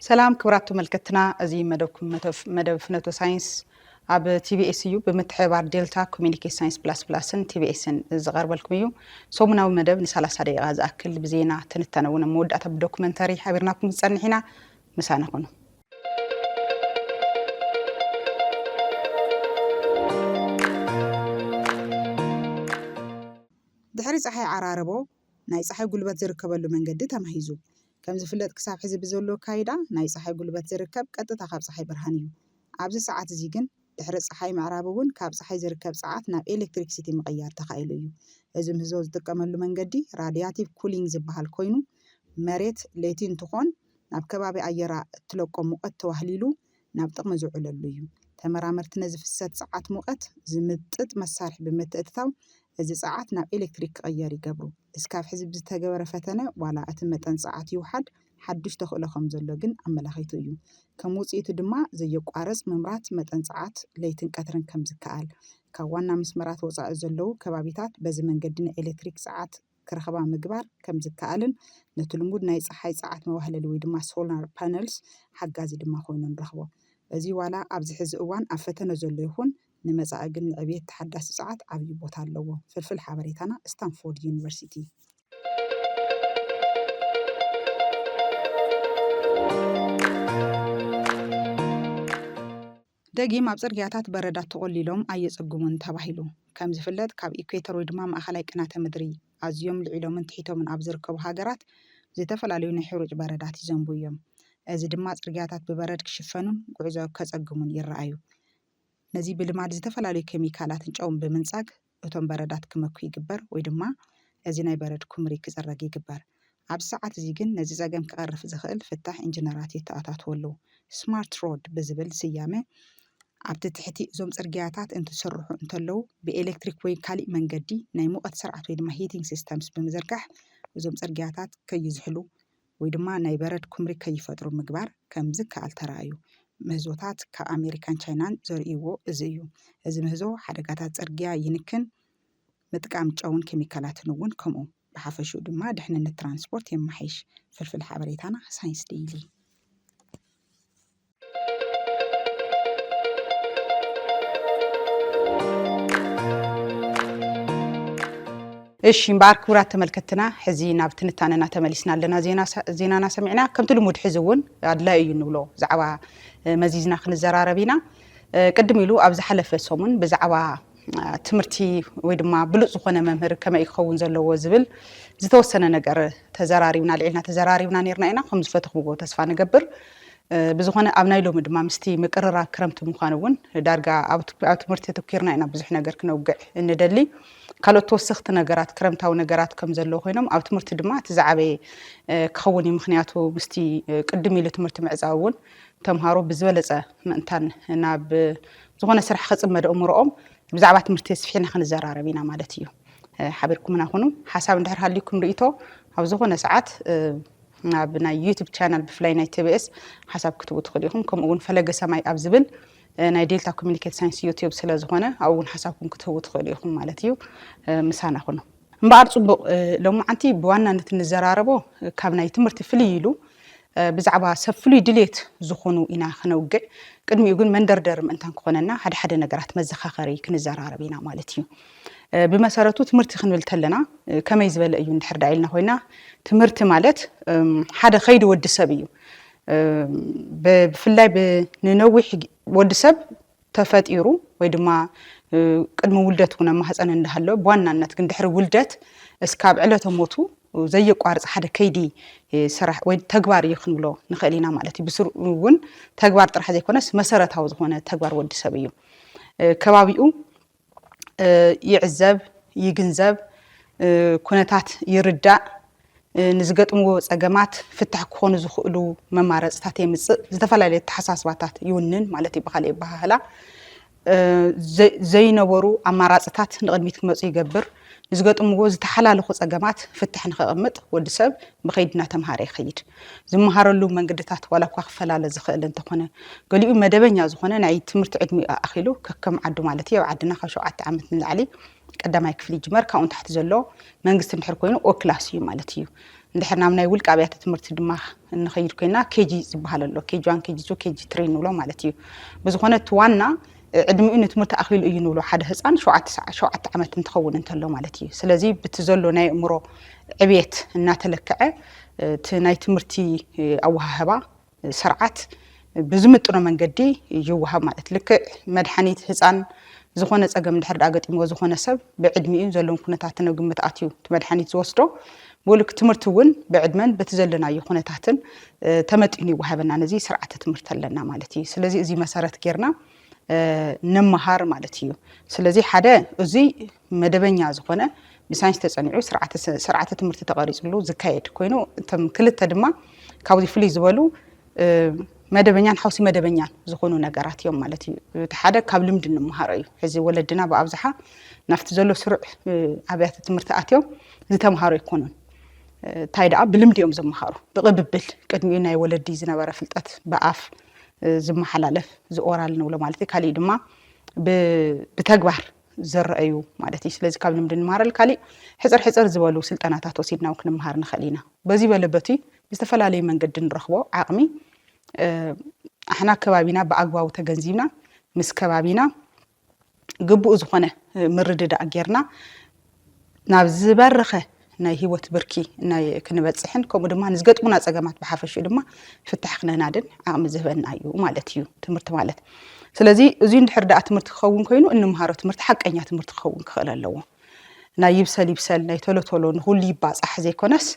ሰላም ክቡራት ተመልከትና፣ እዚ መደብኩም መተፍ-፣ መደብ ፍነቶ ሳይንስ ኣብ ቲ ቢ ኤስ እዩ። ብምትሕብባር ዴልታ ኮሚኒኬት ሳይንስ ፕላስ ፕላስን ቲ ቢ ኤስን ዝቐርበልኩም እዩ። ሰሙናዊ መደብ ንሰላሳ ደቂቓ ዝኣክል ብዜና ትንተነ እውን ኣብ መወዳእታ ብዶኩመንተሪ ሓቢርናኩም ዝጸንሕ ኢና። ምሳና ኩኑ። ድሕሪ ጸሓይ ዓራርቦ ናይ ጸሓይ ጉልበት ዝርከበሉ መንገዲ ተማሂዙ። ከም ዝፍለጥ ክሳብ ሕዚ ብዘሎ ኣካይዳ ናይ ጸሓይ ጉልበት ዝርከብ ቀጥታ ካብ ጸሓይ ብርሃን እዩ። ኣብዚ ሰዓት እዚ ግን ድሕሪ ጸሓይ ምዕራብ እውን ካብ ጸሓይ ዝርከብ ጸዓት ናብ ኤሌክትሪክሲቲ ምቕያር ተኻኢሉ እዩ። እዚ ምህዞ ዝጥቀመሉ መንገዲ ራዲያቲቭ ኩሊንግ ዝበሃል ኮይኑ መሬት ለይቲ እንትኾን ናብ ከባቢ ኣየራ እትለቆ ሙቐት ተዋህሊሉ ናብ ጥቕሚ ዝውዕለሉ እዩ። ተመራመርቲ ነዚ ፍሰት ጸዓት ሙቐት ዝምጥጥ መሳርሒ ብምትእትታው እዚ ጸዓት ናብ ኤሌክትሪክ ክቕየር ይገብሩ። እስካብ ሕዚ ብዝተገበረ ፈተነ ዋላ እቲ መጠን ጸዓት ይውሓድ ሓዱሽ ተኽእሎ ከም ዘሎ ግን ኣመላኺቱ እዩ። ከም ውጽኢቱ ድማ ዘየቋርጽ ምምራት መጠን ጸዓት ለይትን ቀትርን ከም ዝከኣል፣ ካብ ዋና መስመራት ወጻኢ ዘለዉ ከባቢታት በዚ መንገዲ ናይ ኤሌክትሪክ ጸዓት ክረኽባ ምግባር ከም ዝከኣልን ነቲ ልሙድ ናይ ጸሓይ ጸዓት መዋህለሊ ወይ ድማ ሶላር ፓነልስ ሓጋዚ ድማ ኮይኑ ንረኽቦ። እዚ ዋላ ኣብዚ ሕዚ እዋን ኣብ ፈተነ ዘሎ ይኹን ንመጻኢ ግን ንዕብየት ተሓዳሲ ጸዓት ዓብዪ ቦታ ኣለዎ። ፍልፍል ሓበሬታና ስታንፎርድ ዩኒቨርሲቲ። ደጊም ኣብ ጽርግያታት በረዳት ተቖሊሎም ኣየጸግሙን ተባሂሉ። ከም ዝፍለጥ ካብ ኢኩዌተር ወይ ድማ ማእኸላይ ቅናተ ምድሪ ኣዝዮም ልዒሎምን ትሒቶምን ኣብ ዝርከቡ ሃገራት ዝተፈላለዩ ናይ ሕሩጭ በረዳት ይዘንቡ እዮም። እዚ ድማ ጽርግያታት ብበረድ ክሽፈኑን ጉዕዞ ከጸግሙን ይረኣዩ። ነዚ ብልማድ ዝተፈላለዩ ኬሚካላትን ጨውን ብምንጻግ እቶም በረዳት ክመኩ ይግበር ወይ ድማ እዚ ናይ በረድ ኩምሪ ክጽረግ ይግበር። ኣብዚ ሰዓት እዚ ግን ነዚ ጸገም ክቐርፍ ዝኽእል ፍታሕ ኢንጂነራት የተኣታትዉ ኣለዉ። ስማርት ሮድ ብዝብል ስያመ ኣብቲ ትሕቲ እዞም ጽርግያታት እንትስርሑ እንተለዉ ብኤሌክትሪክ ወይ ካሊእ መንገዲ ናይ ሙቐት ስርዓት ወይ ድማ ሂቲንግ ሲስተምስ ብምዝርጋሕ እዞም ጽርግያታት ከይዝሕሉ ወይ ድማ ናይ በረድ ኩምሪ ከይፈጥሩ ምግባር ከም ዝከኣል ተራእዩ። ምህዞታት ካብ ኣሜሪካን ቻይናን ዘርእይዎ እዚ እዩ። እዚ ምህዞ ሓደጋታት ጽርግያ ይንክን፣ ምጥቃም ጨውን ኬሚካላትን እውን ከምኡ። ብሓፈሽኡ ድማ ድሕንነት ትራንስፖርት የማሓይሽ። ፍልፍል ሓበሬታና ሳይንስ ዴይሊ። እሺ እምበኣር ክቡራት ተመልከትና፣ ሕዚ ናብ ትንታነና ተመሊስና ኣለና። ዜና ሰ-፣ ዜናና ሰሚዕና፣ ከምቲ ልሙድ ሕዚ እውን ኣድላዩ እዩ እንብሎ ዛዕባ፣ እ፣ መዚዝና ክንዘራረብ ኢና። እ፣ ቅድም ኢሉ ኣብ ዝሓለፈ ሰሙን ብዛዕባ፣ እ፣ ትምህርቲ ወይ ድማ ብሉጽ ዝኾነ መምህር ከመይ ክኸውን ዘለዎ ዝብል ዝተወሰነ ነገር ተዘራሪብና፣ ልዒልና ተዘራሪብና ነይርና ኢና። ከም ዝፈተኽምዎ ተስፋ ንገብር። እ፣ ብዝኾነ ኣብ ናይ ሎሚ ድማ ምስቲ ምቅርራብ ክረምቲ ምዃኑ እውን ዳርጋ ኣብ ት-፣ ኣብ ትምህርቲ ተተኪርና ኢና ብዙሕ ነገር ክነውግዕ እንደሊ። ካልኦት ተወሰኽቲ ነገራት፣ ክረምታዊ ነገራት ከም ዘለዉ ኮይኖም ኣብ ትምህርቲ ድማ እቲ ዝዓበየ፣ እ፣ ክኸውን እዩ። ምኽንያቱ ምስቲ፣ እ፣ ቅድም ኢሉ ትምህርቲ ምዕጻው እውን ተምሃሮ ብዝበለጸ ምእንታን ናብ ዝኾነ ስራሕ ክጽመድ ኣእምሮኦም ብዛዕባ ትምህርቲ ኣስፊሕና ክንዘራረብ ኢና ማለት እዩ። እ፣ ሓቢርኩምና ኩኑ። ሓሳብ እንድሕር ሃልዩኩም ርእይቶ ኣብ ዝኾነ ሰዓት፣ እ፣ ናብ ናይ ዩቱብ ቻናል ብፍላይ ናይ ቲ ቢ ኤስ ሓሳብ ክትህቡ ትኽእሉ ኢኹም። ከምኡ እውን ፈለገ ሰማይ ኣብ ዝብል፣ እ፣ ናይ ዴልታ ኮሚኒኬት ሳይንስ ዩቱብ ስለ ዝኾነ ኣብኡ እውን ሓሳብኩም ክትህቡ ትኽእሉ ኢኹም ማለት እዩ። እ፣ ምሳና ኩኑ። እምበኣር ጽቡቕ፣ እ፣ ሎማዓንቲ ብዋናነት እንዘራረቦ፣ እ፣ ካብ ናይ ትምህርቲ ፍልይ ኢሉ፣ እ፣ ብዛዕባ ሰብ ፍሉይ ድሌት ዝኾኑ ኢና ክነውግዕ። ቅድሚኡ ግን መንደርደሪ ምእንታን ክኾነና ሓደ ሓደ ነገራት መዘኻኸሪ ክንዘራረብ ኢና ማለት እዩ። እ፣ ብመሰረቱ ትምህርቲ ክንብል ተለና፣ እ፣ ከመይ ዝበለ እዩ እንድሕር ደኣ ኢልና ኮይና፣ ትምህርቲ ማለት፣ እም፣ ሓደ ኸይዲ ወዲ ሰብ እዩ። እም፣ ብ-፣ ብፍላይ ብ-፣ ንነዊሕ ግ-፣ ወዲ ሰብ ተፈጢሩ ወይ ድማ፣ እ፣ ቅድሚ ውልደት እውን ኣብ ማህፀን እንዳሃለወ፣ ብዋናነት ግን ድሕሪ ውልደት እስካብ ዕለተ ሞቱ ዘየቋርፅ ሓደ ከይዲ፣ እ፣ ስራሕ ወይ ተግባር እዩ ክንብሎ ንኽእል ኢና ማለት እዩ። ብስሩ እውን ተግባር ጥራሕ ዘይኮነስ መሰረታዊ ዝኾነ ተግባር ወዲ ሰብ እዩ። እ፣ ከባቢኡ፣ እ፣ ይዕዘብ፣ ይግንዘብ፣ እ፣ ኩነታት ይርዳእ፣ እ፣ ንዝገጥምዎ ጸገማት ፍታሕ ክኾኑ ዝኽእሉ መማረጽታት የምጽእ፣ ዝተፈላለየ ኣተሓሳስባታት ይውንን ማለት እዩ። ብኻልእ ኣበሃህላ፣ እ፣ ዘ-፣ ዘይነበሩ ኣማራጽታት ንቕድሚት ክመጹ ይገብር፣ ንዝገጥምዎ ዝተሓላለኹ ጸገማት ፍታሕ ንኸቐምጥ ወዲ ሰብ ብኸይዲ እናተምሃረ ይኸይድ። ዝመሃረሉ መንገድታት ዋላ እኳ ክፈላለ ዝኽእል እንተኾነ፣ ገሊኡ መደበኛ ዝኾነ ናይ ትምህርቲ ዕድሚኡ ኣኣኺሉ ከከም ዓዱ ማለት እዩ። ኣብ ዓድና ካብ ሸውዓተ ዓመት ንላዕሊ ቀዳማይ ክፍሊ ይጅመር፣ ካብኡ ንታሕቲ ዘሎ መንግስቲ እንድሕር ኮይኑ ኦ ክላስ እዩ ማለት እዩ። እንድሕር ናብ ናይ ውልቂ ኣብያተ ትምህርቲ ድማ እንኸይድ ኮይና፣ ኬጂ ዝበሃል ኣሎ፣ ኬጂ ዋን፣ ኬጂ ቱ፣ ኬጂ ትሪ ንብሎ ማለት እዩ። ብዝኾነ እቲ ዋና ዕድሚኡ ንትምህርቲ ኣኽኢሉ እዩ ንብሎ ሓደ ህፃን ሸውዓተ ዓመት እንትኸውን እንተሎ ማለት እዩ። ስለዚ ብቲ ዘሎ ናይ ኣእምሮ ዕብየት እናተለክዐ እቲ ናይ ትምህርቲ ኣወሃህባ ስርዓት ብዝምጥኖ መንገዲ ይወሃብ ማለት። ልክዕ መድሓኒት ህፃን ዝኾነ ፀገም እንድሕር ደኣ ገጢምዎ ዝኾነ ሰብ ብዕድሚኡ ዘለዎም ኩነታትን ኣብ ግምት ኣትዩ እቲ መድሓኒት ዝወስዶ፣ ብኡ ልክ ትምህርቲ እውን ብዕድመን በቲ ዘለናዮ ኩነታትን ተመጢኑ ይወሃበና። ነዚ ስርዓተ ትምህርቲ ኣለና ማለት እዩ። ስለዚ እዚ መሰረት ጌርና ንምሃር ማለት እዩ። ስለዚ ሓደ እዚ መደበኛ ዝኾነ ብሳይንስ ተፀኒዑ ስርዓተ ትምህርቲ ተቐሪፅሉ ዝካየድ ኮይኑ፣ እቶም ክልተ ድማ ካብዚ ፍልይ ዝበሉ መደበኛን ሓውሲ መደበኛን ዝኾኑ ነገራት እዮም ማለት እዩ። እቲ ሓደ ካብ ልምዲ እንመሃሮ እዩ። ሕዚ ወለድና ብኣብዝሓ ናብቲ ዘሎ ስሩዕ ኣብያተ ትምህርቲ ኣትዮም ዝተምሃሩ ኣይኮኑን። እንታይ ደኣ ብልምዲ እዮም ዝመሃሩ። ብቕብብል ቅድሚኡ ናይ ወለዲ ዝነበረ ፍልጠት ብኣፍ ዝመሓላለፍ ዝኦራል ንብሎ ማለት እዩ። ካሊእ ድማ ብተግባር ዝረአዩ ማለት እዩ። ስለዚ ካብ ልምዲ ንመሃረል ካሊእ ሕፅር ሕፅር ዝበሉ ስልጠናታት ወሲድና ክንመሃር ንኽእል ኢና። በዚ በለ በቲ ብዝተፈላለዩ መንገዲ ንረኽቦ ዓቕሚ ኣሕና ከባቢና ብኣግባቡ ተገንዚብና ምስ ከባቢና ግቡእ ዝኾነ ምርድዳእ ጌርና ናብ ዝበረኸ ናይ ህይወት ብርኪ ናይ ክንበፅሕን ከምኡ ድማ ንዝገጥሙና ፀገማት ብሓፈሽኡ ድማ ፍታሕ ክነናድን ዓቕሚ ዝህበና እዩ ማለት እዩ ትምህርቲ ማለት። ስለዚ እዚ እንድሕር ደኣ ትምህርቲ ክኸውን ኮይኑ እንምሃሮ ትምህርቲ ሓቀኛ ትምህርቲ ክኸውን ክኽእል ኣለዎ። ናይ ይብሰል ይብሰል ናይ ቶሎ ቶሎ ንኹሉ ይባፃሕ ዘይኮነስ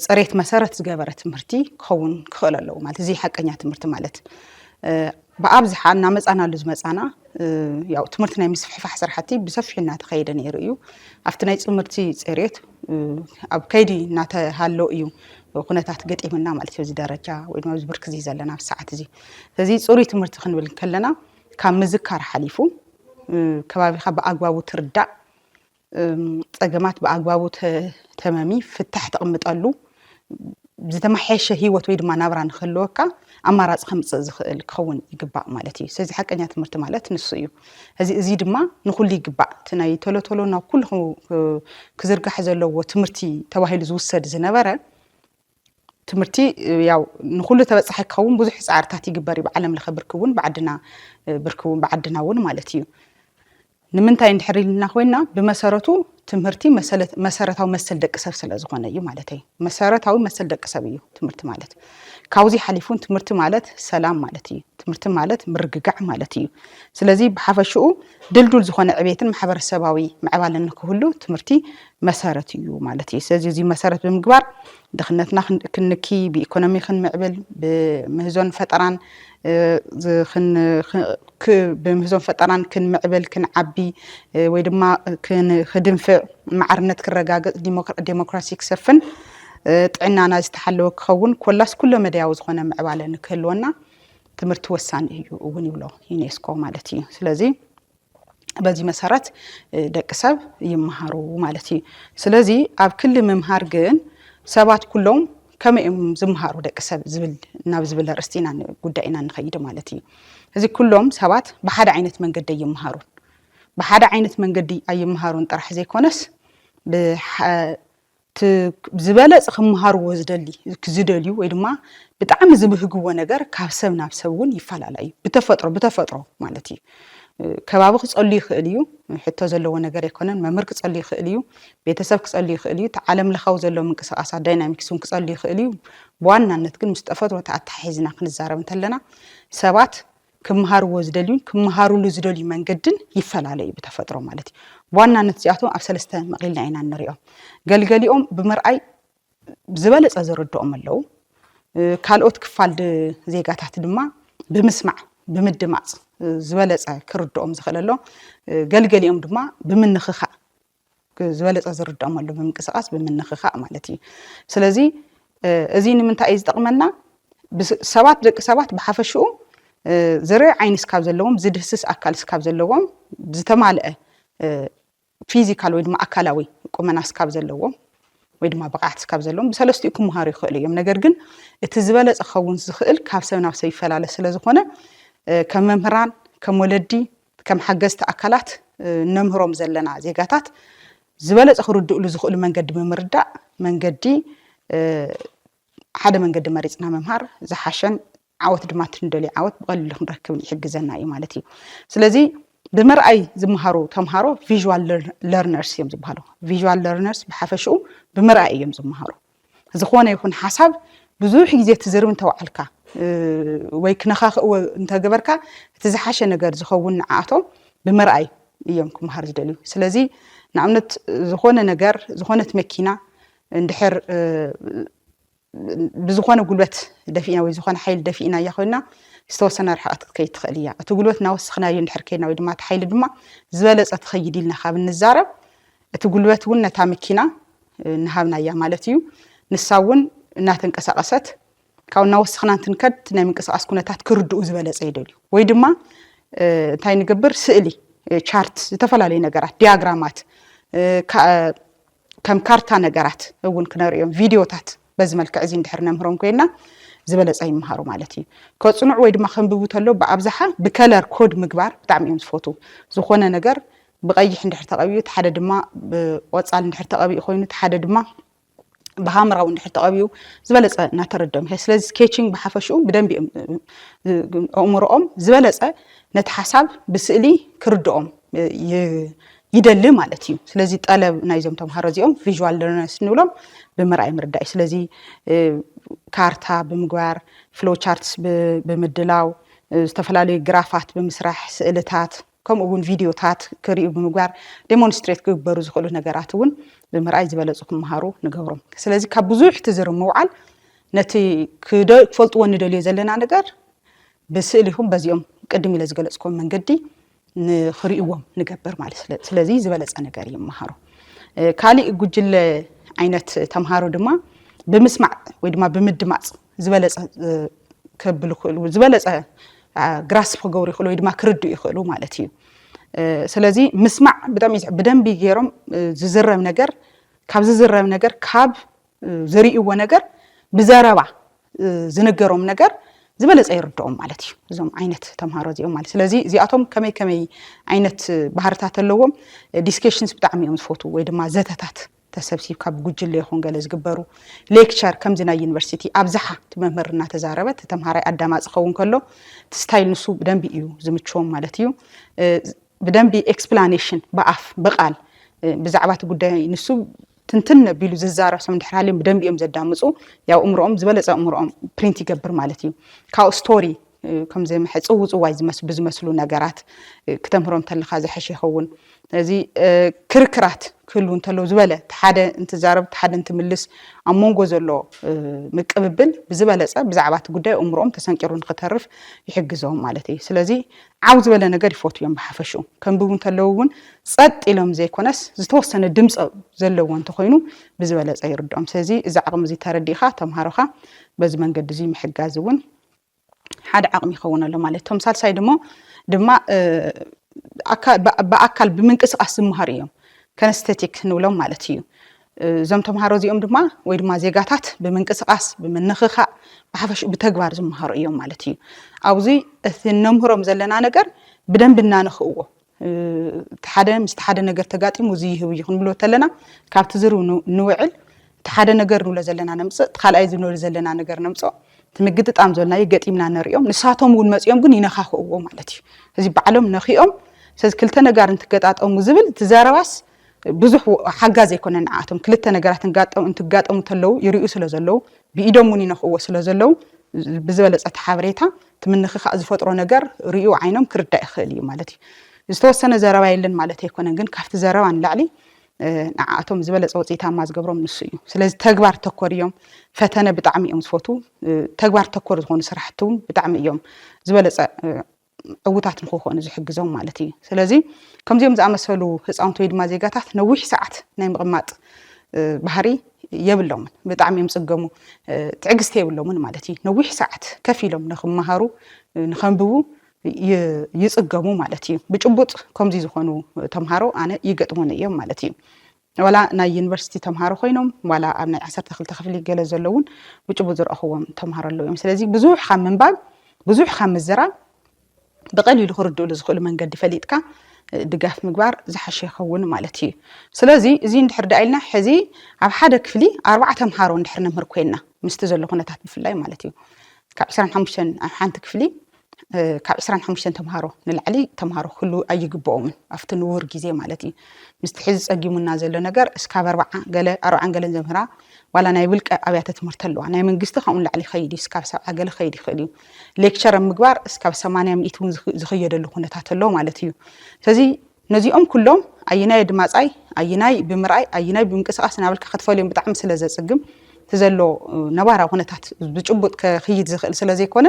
ፅሬት መሰረት ዝገበረ ትምህርቲ ክኸውን ክኽእል ኣለዎ ማለት እዚ ሓቀኛ ትምህርቲ ማለት። ብኣብዝሓ እናመፃናሉ ዝመፃና ያው ትምህርቲ ናይ ምስፍሕፋሕ ስራሕቲ ብሰፊሑ እናተኸየደ ነይሩ እዩ። ኣብቲ ናይ ትምህርቲ ፅሬት ኣብ ከይዲ እናተሃለወ እዩ ኩነታት ገጢምና ማለት እዩ። እዚ ደረጃ ወይ ድማ ኣብዚ ብርኪ እዚ ዘለና ኣብዚ ሰዓት እዚ። ስለዚ ፅሩይ ትምህርቲ ክንብል ከለና ካብ ምዝካር ሓሊፉ ከባቢኻ ብኣግባቡ ትርዳእ፣ ፀገማት ብኣግባቡ ተመሚ ፍታሕ ተቕምጠሉ ዝተመሓየሸ ህይወት ወይ ድማ ናብራ ንክህልወካ ኣማራፂ ከምፅእ ዝኽእል ክኸውን ይግባእ ማለት እዩ። ስለዚ ሓቀኛ ትምህርቲ ማለት ንሱ እዩ። እዚ እዚ ድማ ንኩሉ ይግባእ። እቲ ናይ ቶሎ ቶሎ ናብ ኩሉ ክዝርጋሕ ዘለዎ ትምህርቲ ተባሂሉ ዝውሰድ ዝነበረ ትምህርቲ ያው ንኩሉ ተበፃሒ ክኸውን ብዙሕ ፃዕርታት ይግበር እዩ። ብዓለም ለኸ ብርኪ እውን ብዓድና ብርኪ እውን ብዓድና እውን ማለት እዩ። ንምንታይ እንድሕር ኢልና ኮይና ብመሰረቱ ትምህርቲ መሰረታዊ መሰል ደቂ ሰብ ስለ ዝኾነ እዩ ማለት እዩ። መሰረታዊ መሰል ደቂ ሰብ እዩ ትምህርቲ ማለት። ካብዚ ሓሊፉን ትምህርቲ ማለት ሰላም ማለት እዩ። ትምህርቲ ማለት ምርግጋዕ ማለት እዩ። ስለዚ ብሓፈሽኡ ድልዱል ዝኾነ ዕቤትን ማሕበረሰባዊ ምዕባለን ንክህሉ ትምህርቲ መሰረት እዩ ማለት እዩ። ስለዚ እዚ መሰረት ብምግባር ድኽነትና ክንኪ ብኢኮኖሚ ክንምዕብል ብምህዞን ፈጠራን ብምህዞን ፈጠራን ክንምዕብል ክንዓቢ ወይ ድማ ክድንፍዕ ማዕርነት ክረጋገፅ ዴሞክራሲ ክሰፍን ጥዕናና ዝተሓለወ ክኸውን ኮላስ ኩሎ መደያዊ ዝኾነ ምዕባለ ንክህልወና ትምህርቲ ወሳኒ እዩ እውን ይብሎ ዩኔስኮ ማለት እዩ። ስለዚ በዚ መሰረት ደቂ ሰብ ይመሃሩ ማለት እዩ። ስለዚ ኣብ ክሊ ምምሃር ግን ሰባት ኩሎም ከመይ እዮም ዝመሃሩ ደቂ ሰብ ዝብል ናብ ዝብል ኣርእስቲ ኢና ጉዳይ ኢና ንኸይድ ማለት እዩ። እዚ ኩሎም ሰባት ብሓደ ዓይነት መንገዲ ኣይመሃሩን። ብሓደ ዓይነት መንገዲ ኣይመሃሩን ጥራሕ ዘይኮነስ ዝበለፀ ክመሃርዎ ዝደሊ ዝደልዩ ወይ ድማ ብጣዕሚ ዝብህግዎ ነገር ካብ ሰብ ናብ ሰብ እውን ይፈላለ እዩ። ብተፈጥሮ ብተፈጥሮ ማለት እዩ። ከባቢ ክፀሉ ይኽእል እዩ። ሕቶ ዘለዎ ነገር ኣይኮነን። መምህር ክፀሉ ይኽእል እዩ። ቤተሰብ ክፀሉ ይኽእል እዩ። እቲ ዓለም ለኻዊ ዘሎ ምንቅስቃሳት ዳይናሚክስ እውን ክፀሉ ይኽእል እዩ። ብዋናነት ግን ምስ ተፈጥሮ ተኣተሓሒዝና ክንዛረብ እንተለና ሰባት ክመሃርዎ ዝደልዩን ክመሃሩሉ ዝደልዩ መንገድን ይፈላለ እዩ ብተፈጥሮ ማለት እዩ። ብዋናነት እዚኣቶም ኣብ ሰለስተ መቒልና ኢና ንሪኦም። ገልገሊኦም ብምርኣይ ዝበለፀ ዝርድኦም ኣለዉ። ካልኦት ክፋል ዜጋታት ድማ ብምስማዕ ብምድማፅ ዝበለፀ ክርድኦም ዝኽእል ኣሎ። ገልገሊኦም ድማ ብምንኽኻእ ዝበለፀ ዝርድኦም ኣሎ ብምንቅስቃስ ብምንኽኻእ ማለት እዩ። ስለዚ እዚ ንምንታይ እዩ ዝጠቕመና? ሰባት ደቂ ሰባት ብሓፈሽኡ ዝርኢ ዓይኒ ስካብ ዘለዎም ዝድህስስ ኣካል ስካብ ዘለዎም ዝተማልአ ፊዚካል ወይ ድማ ኣካላዊ ቁመና ስካብ ዘለዎም ወይ ድማ ብቕዓት ስካብ ዘለዎም ብሰለስቲኡ ክመሃሩ ይኽእሉ እዮም። ነገር ግን እቲ ዝበለፀ ክኸውን ዝኽእል ካብ ሰብ ናብ ሰብ ይፈላለ ስለ ዝኾነ ከም መምህራን ከም ወለዲ ከም ሓገዝቲ ኣካላት እነምህሮም ዘለና ዜጋታት ዝበለፀ ክርድእሉ ዝኽእሉ መንገዲ ብምርዳእ መንገዲ ሓደ መንገዲ መሪፅና ምምሃር ዝሓሸን ዓወት ድማ እቲ ንደልዮ ዓወት ብቐሊሉ ክንረክብን ይሕግዘና እዩ ማለት እዩ። ስለዚ ብመርኣይ ዝመሃሩ ተምሃሮ visual learners እዮም ዝበሃሉ። Visual learners ብሓፈሽኡ ብመርኣይ እዮም ዝመሃሩ። ዝኾነ ይኹን ሓሳብ ብዙሕ ግዜ ትዝርብ እንተወዓልካ ወይ ክነኻኽእዎ እንተገበርካ እቲ ዝሓሸ ነገር ዝኸውን ንዓኣቶም ብመርኣይ እዮም ክመሃር ዝደልዩ። ስለዚ ንኣብነት ዝኾነ ነገር ዝኾነት መኪና እንድሕር ብዝኾነ ጉልበት ደፊእና ወይ ዝኾነ ሓይሊ ደፊእናያ ኮይና ዝተወሰነ ርሕቐት ክትከይድ ትኽእል እያ። እቲ ጉልበት እናወሰኽናዮ እንድሕር ከይድና ወይ ድማ እቲ ሓይሊ ድማ ዝበለፀ ትኸይድ ኢልና ካብ እንዛረብ እቲ ጉልበት እውን ነታ መኪና እናሃብናያ ማለት እዩ። ንሳ እውን እናተንቀሳቐሰት ካብ እናወሰኽና እንትንከድ ናይ ምንቅስቃስ ኩነታት ክርድኡ ዝበለፀ ይደልዩ ወይ ድማ እንታይ ንገብር ስእሊ ቻርት ዝተፈላለዩ ነገራት ዲያግራማት ከም ካርታ ነገራት እውን ክነርእዮም ቪዲዮታት በዚ መልክዕ እዚ እንድሕር ነምህሮም ኮይና ዝበለፀ ይመሃሩ ማለት እዩ። ከፅንዑ ወይ ድማ ከንብቡ ተሎ ብኣብዝሓ ብከለር ኮድ ምግባር ብጣዕሚ እዮም ዝፈትዉ። ዝኾነ ነገር ብቐይሕ እንድሕር ተቐቢኡ እቲ ሓደ ድማ ብቆፃል እንድሕር ተቐቢኡ ኮይኑ እቲ ሓደ ድማ ብሃምራዊ እንድሕር ተቐቢኡ ዝበለፀ እናተረድኦም ይኸ ስለዚ ስኬቺንግ ብሓፈሽኡ ብደንቢ እዮም ኣእምሮኦም ዝበለፀ ነቲ ሓሳብ ብስእሊ ክርድኦም ይደሊ ማለት እዩ። ስለዚ ጠለብ ናይዞም ተምሃሮ እዚኦም visual learners ንብሎም ብምርኣይ ምርዳእ እዩ። ስለዚ ካርታ ብምግባር፣ flow charts ብምድላው፣ ዝተፈላለዩ ግራፋት ብምስራሕ፣ ስእልታት ከምኡ እውን ቪድዮታት ክርእዩ ብምግባር ዴሞንስትሬት ክግበሩ ዝኽእሉ ነገራት እውን ብምርኣይ ዝበለፁ ክመሃሩ ንገብሮም። ስለዚ ካብ ብዙሕ ትዝርብ ምውዓል ነቲ ክደ- ክፈልጥዎ ንደልዮ ዘለና ነገር ብስእሊ ይኹን በዚኦም ቅድም ኢለ ዝገለፅኩም መንገዲ ንኽርእይዎም ንገብር ማለት ስለ ስለዚ ዝበለፀ ነገር ይመሃሩ። ካሊእ ጉጅለ ዓይነት ተምሃሮ ድማ ብምስማዕ ወይ ድማ ብምድማፅ ዝበለፀ ከብሉ ይኽእሉ ዝበለፀ ግራስፕ ክገብሩ ይኽእሉ ወይ ድማ ክርድኡ ይኽእሉ ማለት እዩ። ስለዚ ምስማዕ ብጣዕሚ ብደንቢ ገይሮም ዝዝረብ ነገር ካብ ዝዝረብ ነገር ካብ ዝርእይዎ ነገር ብዘረባ ዝነገሮም ነገር ዝበለፀ ይርድኦም ማለት እዩ። እዞም ዓይነት ተምሃሮ እዚኦም ማለት ስለዚ እዚኣቶም ከመይ ከመይ ዓይነት ባህርታት ኣለዎም ዲስኬሽንስ ብጣዕሚ እዮም ዝፈትዉ ወይ ድማ ዘተታት ተሰብሲብካ ብጉጅለ ይኹን ገለ ዝግበሩ ሌክቸር ከምዚ ናይ ዩኒቨርሲቲ ኣብዝሓ እቲ መምህር እናተዛረበ እቲ ተምሃራይ ኣዳማፂ ክኸውን ከሎ እቲ ስታይል ንሱ ብደንቢ እዩ ዝምችዎም ማለት እዩ። ብደንቢ ኤክስፕላኔሽን ብኣፍ ብቃል ብዛዕባ እቲ ጉዳይ ንሱ ትንትን ኣቢሉ ዝዛረብ ሰብ እንድሕር ሃልዮም ብደንቢ እዮም ዘዳምፁ። ያው እምርኦም ዝበለፀ እምርኦም ፕሪንት ይገብር ማለት እዩ። ካብኡ ስቶሪ ከም ዘምሐ ፅውፅዋይ ዝመስ- ብዝመስሉ ነገራት ክተምህሮም ተለካ ዝሐሸ ይኸውን። ስለዚ ክርክራት ክህልው እንተለዉ ዝበለ እቲ ሓደ እንትዛረብ እቲ ሓደ እንትምልስ ኣብ መንጎ ዘሎ ምቅብብል ብዝበለፀ ብዛዕባ እቲ ጉዳይ እምርኦም ተሰንቂሩ ንክተርፍ ይሕግዞም ማለት እዩ። ስለዚ ዓው ዝበለ ነገር ይፈትዩ እዮም ብሓፈሽኡ። ከንብቡ እንተለዉ እውን ጸጥ ኢሎም ዘይኮነስ ዝተወሰነ ድምፂ ዘለዎ እንተኮይኑ ብዝበለፀ ይርድኦም። ስለዚ እዚ ዓቕሚ እዚ ተረዲእኻ ተምሃሮኻ በዚ መንገዲ እዚ ምሕጋዝ እውን ሓደ ዓቕሚ ይኸውን ኣሎ ማለት እዩ። እቶም ሳልሳይ ድሞ ድማ ብኣካል ብምንቅስቃስ ዝመሃሩ እዮም። ከነስቴቲክ ንብሎም ማለት እዩ። እዞም ተምሃሮ እዚኦም ድማ ወይ ድማ ዜጋታት ብምንቅስቃስ ብምንኽኻእ ብሓፈሽ ብተግባር ዝመሃሩ እዮም ማለት እዩ። ኣብዚ እቲ እነምህሮም ዘለና ነገር ብደንቢ እናነኽእዎ እቲ ሓደ ምስቲ ሓደ ነገር ተጋጢሙ እዚ ይህብ እዩ ክንብሎ ተለና ካብቲ ዝርብ ንውዕል እቲ ሓደ ነገር ንብሎ ዘለና ነምፅእ እቲ ካልኣይ ዝንብሎ ዘለና ነገር ነምፅኦ እቲ ምግጥጣም ዝበልናዮ ገጢምና ነርእዮም ንሳቶም እውን መፅኦም ግን ይነኻኽእዎ ማለት እዩ። እዚ ባዕሎም ነኺኦም ስለዚ ክልተ ነጋር እንትገጣጠሙ ዝብል እቲ ዘረባስ ብዙሕ ሓጋዚ ኣይኮነን ንዓኣቶም ክልተ ነገራት እንትጋጠሙ ተለዉ ይርእዩ ስለ ዘለዉ ብኢዶም እውን ይነኽእዎ ስለ ዘለዉ ብዝበለፀ እቲ ሓበሬታ እቲ ምንኽኻእ ዝፈጥሮ ነገር ርእዩ ዓይኖም ክርዳእ ይኽእል እዩ ማለት እዩ። ዝተወሰነ ዘረባ የለን ማለት ኣይኮነን ግን ካብቲ ዘረባ ንላዕሊ ንዓኣቶም ዝበለፀ ውፅኢታማ ዝገብሮም ንሱ እዩ። ስለዚ ተግባር ተኮር እዮም። ፈተነ ብጣዕሚ እዮም ዝፈትዉ። ተግባር ተኮር ዝኾኑ ስራሕቲ እውን ብጣዕሚ እዮም ዝበለፀ ዕዉታት ንክኾኑ ዝሕግዞም ማለት እዩ። ስለዚ ከምዚኦም ዝኣመሰሉ ህፃውንቲ ወይ ድማ ዜጋታት ነዊሕ ሰዓት ናይ ምቕማጥ ባህሪ የብሎምን። ብጣዕሚ እዮም ፅገሙ። ትዕግስቲ የብሎምን ማለት እዩ። ነዊሕ ሰዓት ከፍ ኢሎም ንክመሃሩ ንከንብቡ ይፅገሙ ማለት እዩ። ብጭቡጥ ከምዚ ዝኾኑ ተምሃሮ ኣነ ይገጥሙኒ እዮም ማለት እዩ። ዋላ ናይ ዩኒቨርሲቲ ተምሃሮ ኮይኖም ዋላ ኣብ ናይ ዓሰርተ ክልተ ክፍሊ ገለ ዘለውን ብጭቡጥ ዝረእኽዎም ተምሃሮ ኣለዉ እዮም። ስለዚ ብዙሕ ካብ ምንባብ ብዙሕ ካብ ምዝራብ ብቐሊሉ ክርድእሉ ዝኽእሉ መንገዲ ፈሊጥካ ድጋፍ ምግባር ዝሓሸ ይኸውን ማለት እዩ። ስለዚ እዚ እንድሕር ደኣ ኢልና ሕዚ ኣብ ሓደ ክፍሊ ኣርባዕተ ተምሃሮ እንድሕር ነምህር ኮይና ምስቲ ዘሎ ኩነታት ብፍላይ ማለት እዩ ካብ ዕስራን ሓሙሽተን ኣብ ሓንቲ ክፍሊ ካብ ዕስራን ሓሙሽተን ተምሃሮ ንላዕሊ ተምሃሮ ክህሉ ኣይግብኦምን ኣብቲ ንውር ግዜ ማለት እዩ። ምስቲ ሕዚ ጸጊሙና ዘሎ ነገር እስካብ ኣርባዓ ገለ ኣርባዓን ገለን ዘምህራ ዋላ ናይ ውልቀ ኣብያተ ትምህርቲ ኣለዋ ናይ መንግስቲ ከምኡ ንላዕሊ ይኸይድ እዩ እስካብ ሰብዓ ገለ ክኸይድ ይኽእል እዩ። ሌክቸር ኣብ ምግባር እስካብ ሰማንያ ሚእቲ እውን ዝኸየደሉ ኩነታት ኣሎ ማለት እዩ። ስለዚ ነዚኦም ኩሎም ኣየናይ ድማፃይ ኣየናይ ብምርኣይ ኣየናይ ብምንቅስቃስ እናበልካ ክትፈልዮም ብጣዕሚ ስለ ዘፅግም እቲ ዘሎ ነባራዊ ኩነታት ብጭቡጥ ከኽይድ ዝኽእል ስለ ዘይኮነ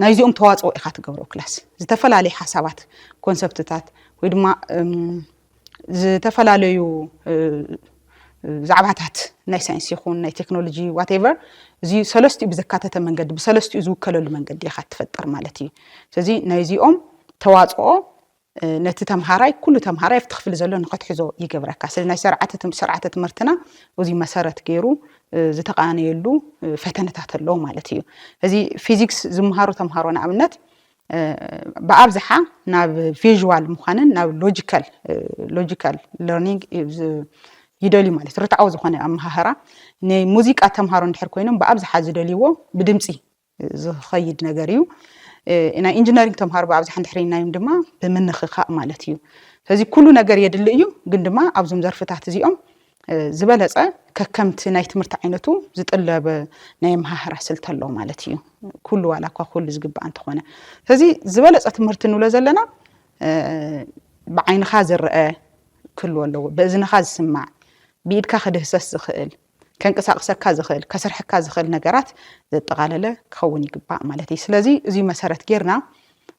ናይዚኦም ተዋፅኦ ኢኻ ትገብሮ ክላስ ዝተፈላለየ ሓሳባት ኮንሰፕትታት ወይ ድማ ዝተፈላለዩ ዛዕባታት ናይ ሳይንስ ይኹን ናይ ቴክኖሎጂ ዋቴቨር እዚ ሰለስቲኡ ብዘካተተ መንገዲ ብሰለስቲኡ ዝውከለሉ መንገዲ ኢኻ ትፈጥር ማለት እዩ። ስለዚ ናይዚኦም ተዋፅኦ ነቲ ተምሃራይ ኩሉ ተምሃራይ ኣብቲ ክፍሊ ዘሎ ንክትሕዞ ይገብረካ። ስለዚ ናይ ስርዓተ ትምህርትና እዚ መሰረት ገይሩ ዝተቃነየሉ ፈተነታት ኣለዉ ማለት እዩ። እዚ ፊዚክስ ዝምሃሩ ተምሃሮ ንኣብነት ብኣብዝሓ ናብ ቪዥዋል ምዃንን ናብ ሎጂካል ሎጂካል ለርኒንግ ይደልዩ ማለት ርትዓዊ ዝኾነ ኣመሃህራ ናይ ሙዚቃ ተምሃሮ እንድሕር ኮይኖም ብኣብዝሓ ዝደልይዎ ብድምፂ ዝኸይድ ነገር እዩ። ናይ ኢንጂነሪንግ ተምሃሮ ብኣብዝሓ እንድሕር ኢልናዮም ድማ ብምንኽኻእ ማለት እዩ። ስለዚ ኩሉ ነገር የድሊ እዩ፣ ግን ድማ ኣብዞም ዘርፍታት እዚኦም ዝበለፀ ከከምቲ ናይ ትምህርቲ ዓይነቱ ዝጥለብ ናይ ኣመሃህራ ስልቲ ኣሎ ማለት እዩ። ኩሉ ዋላ እኳ ኩሉ ዝግባእ እንተኾነ፣ ስለዚ ዝበለፀ ትምህርቲ ንብሎ ዘለና ብዓይንኻ ዝረአ ክህልዎ ኣለዎ፣ ብእዝንኻ ዝስማዕ፣ ብኢድካ ክድህሰስ ዝኽእል፣ ከንቀሳቕሰካ ዝኽእል፣ ከስርሐካ ዝኽእል ነገራት ዘጠቓለለ ክኸውን ይግባእ ማለት እዩ። ስለዚ እዚ መሰረት ጌርና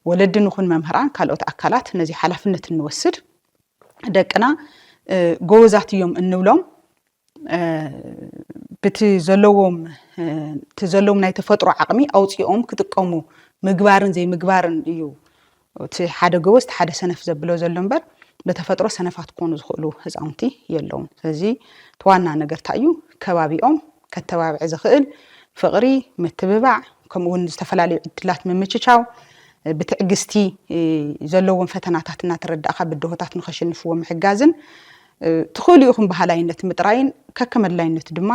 ወለዲ ንኹን መምህራን ካልኦት ኣካላት ነዚ ሓላፍነት እንወስድ ደቅና ጎበዛት እዮም እንብሎም ብቲ ዘለዎም እቲ ዘለዎም ናይ ተፈጥሮ ዓቕሚ ኣውፂኦም ክጥቀሙ ምግባርን ዘይምግባርን እዩ። እቲ ሓደ ጎበዝ እቲ ሓደ ሰነፍ ዘብሎ ዘሎ እምበር ብተፈጥሮ ሰነፋት ክኾኑ ዝኽእሉ ህፃውንቲ የለውን። ስለዚ እቲ ዋና ነገር እንታይ እዩ? ከባቢኦም ከተባብዕ ዝኽእል ፍቕሪ፣ ምትብባዕ ከምኡ እውን ዝተፈላለዩ ዕድላት ምምችቻው ብትዕግስቲ ዘለዎም ፈተናታት እናተረዳእካ ብድሆታት ንኸሸንፍዎ ምሕጋዝን ትኽእሉ ኢኹም በሃላይነት ምጥራይን ከከም ኣድላይነቱ ድማ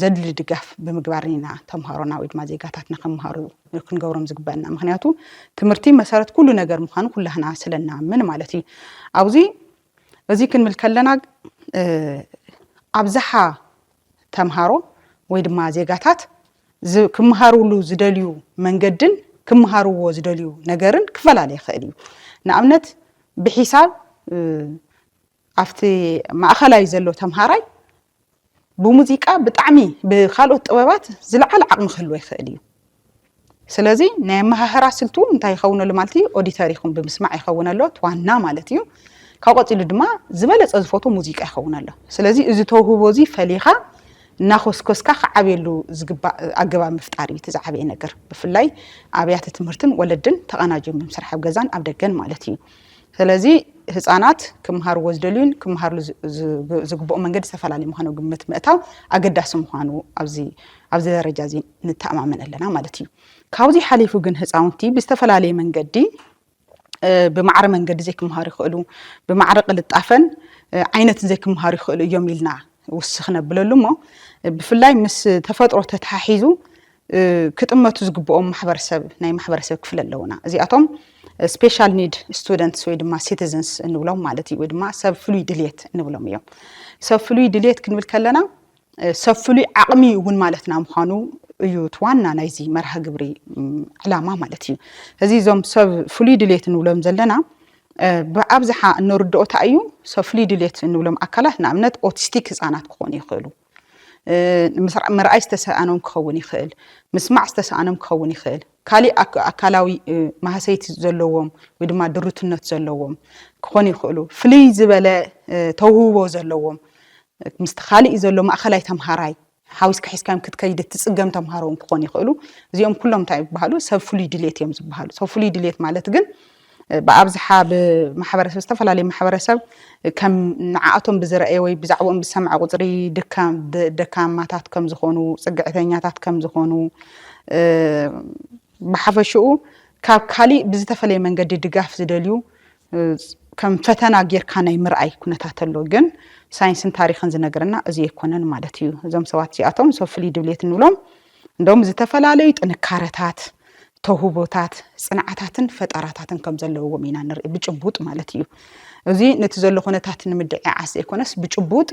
ዘድሊ ድጋፍ ብምግባርን ኢና ተምሃሮና ወይ ድማ ዜጋታትና ከመሃሩ ክንገብሮም ዝግበአና። ምክንያቱ ትምህርቲ መሰረት ኩሉ ነገር ምዃኑ ኩላህና ስለናምን ማለት እዩ። ኣብዚ እዚ ክንብል ከለና ኣብዝሓ ተምሃሮ ወይ ድማ ዜጋታት ክመሃርሉ ዝደልዩ መንገድን ክመሃርዎ ዝደልዩ ነገርን ክፈላለ ይኽእል እዩ። ንኣብነት ብሒሳብ ኣብቲ ማእኸላይ ዘሎ ተምሃራይ ብሙዚቃ ብጣዕሚ ብካልኦት ጥበባት ዝለዓለ ዓቕሚ ክህልዎ ይኽእል እዩ። ስለዚ ናይ ኣመሃህራ ስልቱ እንታይ ይኸውን ኣሎ ማለት እዩ? ኦዲተር ይኹን ብምስማዕ ይኸውን ኣሎ፣ እቲ ዋና ማለት እዩ። ካብ ቀፂሉ ድማ ዝበለፀ ዝፈትዎ ሙዚቃ ይኸውን ኣሎ። ስለዚ እዚ ተውህቦ እዚ ፈሊኻ እናኾስኮስካ ክዓብየሉ ዝግባእ ኣገባብ ምፍጣር እዩ እቲ ዝዓበየ ነገር። ብፍላይ ኣብያተ ትምህርትን ወለድን ተቐናጅዮም ብምስራሕ ኣብ ገዛን ኣብ ደገን ማለት እዩ። ስለዚ ህፃናት ክምሃርዎ ዝደልዩን ክምሃርሉ ዝግብኦ መንገዲ ዝተፈላለዩ ምዃኑ ግምት ምእታው ኣገዳሲ ምዃኑ ኣብዚ ኣብዚ ደረጃ እዚ ንተኣማመን ኣለና ማለት እዩ። ካብዚ ሓሊፉ ግን ህፃውንቲ ብዝተፈላለየ መንገዲ ብማዕረ መንገዲ ዘይክምሃሩ ይኽእሉ፣ ብማዕረ ቅልጣፈን ዓይነትን ዘይክምሃሩ ይኽእሉ እዮም ኢልና ውስኽ ነብለሉ እሞ ብፍላይ ምስ ተፈጥሮ ተተሓሒዙ ክጥመቱ ዝግብኦም ማሕበረሰብ ናይ ማሕበረሰብ ክፍሊ ኣለውና። እዚኣቶም ስፔሻል ኒድ ስቱደንትስ ወይ ድማ ሲቲዝንስ እንብሎም ማለት እዩ፣ ወይ ድማ ሰብ ፍሉይ ድልየት እንብሎም እዮም። ሰብ ፍሉይ ድልየት ክንብል ከለና ሰብ ፍሉይ ዓቕሚ እውን ማለትና ምዃኑ እዩ እቲ ዋና ናይዚ መርሃ ግብሪ ዕላማ ማለት እዩ። እዚ እዞም ሰብ ፍሉይ ድልየት እንብሎም ዘለና ብኣብዝሓ እንርድኦ እንታይ እዩ? ሰብ ፍሉይ ድልየት እንብሎም ኣካላት ንኣብነት ኦቲስቲክ ህፃናት ክኾኑ ይኽእሉ፣ ምርኣይ ዝተሰኣኖም ክኸውን ይኽእል፣ ምስማዕ ዝተሰኣኖም ክኸውን ይኽእል፣ ካሊእ ኣካላዊ ማህሰይቲ ዘለዎም ወይ ድማ ድሩትነት ዘለዎም ክኾኑ ይኽእሉ፣ ፍልይ ዝበለ ተውህቦ ዘለዎም ምስቲ ካሊእ ዘሎ ማእኸላይ ተምሃራይ ሓዊስካ ሒዝካዮም ክትከይድ እትፅገም ተምሃሮ እውን ክኾኑ ይኽእሉ። እዚኦም ኩሎም እንታይ ይበሃሉ? ሰብ ፍሉይ ድሌት እዮም ዝበሃሉ። ሰብ ፍሉይ ድሌት ማለት ግን ብኣብዝሓ ብማሕበረሰብ ዝተፈላለዩ ማሕበረሰብ ከም ንዓኣቶም ብዝረአየ ወይ ብዛዕባኦም ብዝሰምዐ ቁፅሪ ደካማታት ከም ዝኾኑ፣ ፅግዕተኛታት ከም ዝኾኑ፣ ብሓፈሽኡ ካብ ካሊእ ብዝተፈለየ መንገዲ ድጋፍ ዝደልዩ ከም ፈተና ጌርካ ናይ ምርኣይ ኩነታት ኣሎ። ግን ሳይንስን ታሪኽን ዝነግረና እዚ ኣይኮነን ማለት እዩ። እዞም ሰባት እዚኣቶም ሰብ ፍሉይ ድሌት እንብሎም እንደውም ዝተፈላለዩ ጥንካረታት፣ ተውህቦታት፣ ጽንዓታትን ፈጠራታትን ከም ዘለዎም ኢና ንርኢ ብጭቡጥ ማለት እዩ። እዚ ነቲ ዘሎ ኩነታት ንምድዕዓስ ዘይኮነስ ብጭቡጥ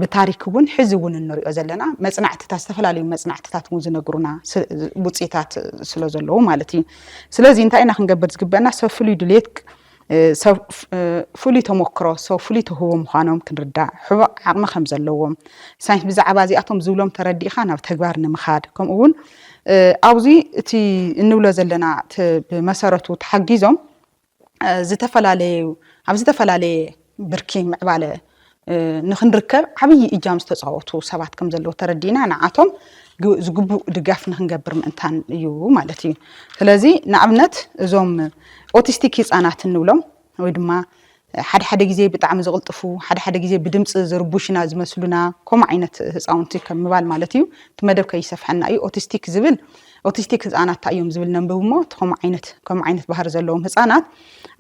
ብታሪክ እውን ሕዚ እውን እንሪኦ ዘለና መጽናዕትታት ዝተፈላለዩ መጽናዕትታት እውን ዝነግሩና ውፅኢታት ስለ ዘለዉ ማለት እዩ። ስለዚ እንታይ ኢና ክንገብር ዝግበና ሰብ ፍሉይ ድሌት ፍሉይ ተሞክሮ ሰብ ፍሉይ ተውህቦ ምዃኖም ክንርዳእ ሕቡእ ዓቕሚ ከም ዘለዎም ሳይንስ ብዛዕባ እዚኣቶም ዝብሎም ተረዲእኻ ናብ ተግባር ንምኻድ ከምኡ እውን ኣብዚ እቲ እንብሎ ዘለና ብመሰረቱ ተሓጊዞም ዝተፈላለዩ ኣብ ዝተፈላለየ ብርኪ ምዕባለ ንክንርከብ ዓብዪ እጃም ዝተፃወቱ ሰባት ከም ዘለዉ ተረዲእና ንዓቶም ዝግቡእ ድጋፍ ንክንገብር ምእንታን እዩ ማለት እዩ። ስለዚ ንኣብነት እዞም ኦቲስቲክ ህፃናት እንብሎም ወይ ድማ ሓደ ሓደ ግዜ ብጣዕሚ ዝቕልጥፉ ሓደ ሓደ ግዜ ብድምፂ ዝርቡሽና ዝመስሉና ከምኡ ዓይነት ህፃውንቲ ከም ምባል ማለት እዩ። እቲ መደብ ከይሰፍሐና እዩ። ኦቲስቲክ ዝብል ኦቲስቲክ ህፃናት እንታይ እዮም ዝብል ነንብብ እሞ እቲ ከምኡ ዓይነት ከምኡ ዓይነት ባህሪ ዘለዎም ህፃናት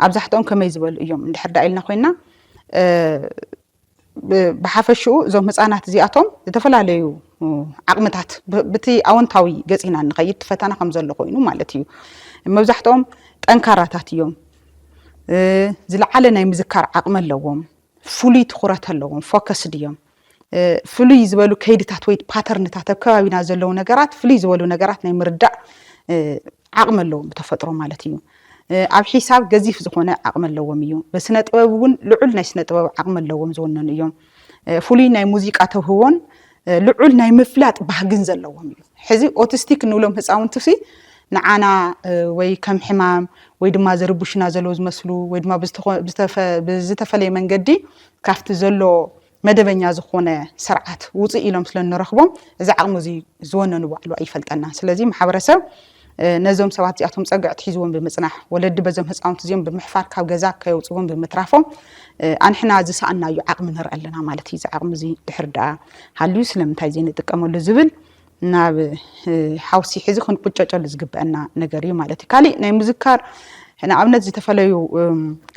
ኣብዛሕትኦም ከመይ ዝበሉ እዮም እንድሕር ዳ ኢልና ኮይና ብሓፈሽኡ እዞም ህፃናት እዚኣቶም ዝተፈላለዩ ዓቕምታት ብቲ ኣወንታዊ ገፂና ንኸይድ ፈተና ከም ዘሎ ኮይኑ ማለት እዩ። መብዛሕትኦም ጠንካራታት እዮም። ዝለዓለ ናይ ምዝካር ዓቕሚ ኣለዎም። ፍሉይ ትኹረት ኣለዎም። ፎከስድ እዮም። ፍሉይ ዝበሉ ከይድታት ወይ ፓተርንታት ኣብ ከባቢና ዘለዉ ነገራት ፍሉይ ዝበሉ ነገራት ናይ ምርዳእ ዓቕሚ ኣለዎም ብተፈጥሮ ማለት እዩ። ኣብ ሒሳብ ገዚፍ ዝኾነ ዓቕሚ ኣለዎም እዩ። ብስነ ጥበብ እውን ልዑል ናይ ስነ ጥበብ ዓቕሚ ኣለዎም ዝወነኑ እዮም። ፍሉይ ናይ ሙዚቃ ተውህቦን ልዑል ናይ ምፍላጥ ባህግን ዘለዎም እዩ። ሕዚ ኦቲስቲክ እንብሎም ህፃውንቲ ሲ ንዓና ወይ ከም ሕማም ወይ ድማ ዝርብሹና ዘለዉ ዝመስሉ ወይ ድማ ብዝተፈለየ መንገዲ ካብቲ ዘሎ መደበኛ ዝኾነ ስርዓት ውፅእ ኢሎም ስለ እንረኽቦም እዚ ዓቕሚ እዚ ዝወነኑ ባዕሉ ኣይፈልጠና። ስለዚ ማሕበረሰብ ነዞም ሰባት እዚኣቶም ፀግዕቲ ሒዝዎም ብምፅናሕ ወለዲ በዞም ህፃውንቲ እዚኦም ብምሕፋር ካብ ገዛ ከየውፅዎም ብምትራፎም ኣንሕና ዝሰኣናዩ ዓቕሚ ንርኢ ኣለና ማለት እዩ። እዚ ዓቕሚ እዚ ድሕር ደኣ ሃልዩ ስለምንታይ ዘይንጥቀመሉ ዝብል ናብ ሓውሲ ሕዚ ክንቁጨጨሉ ዝግበአና ነገር እዩ ማለት እዩ። ካሊእ ናይ ምዝካር ንኣብነት ዝተፈላለዩ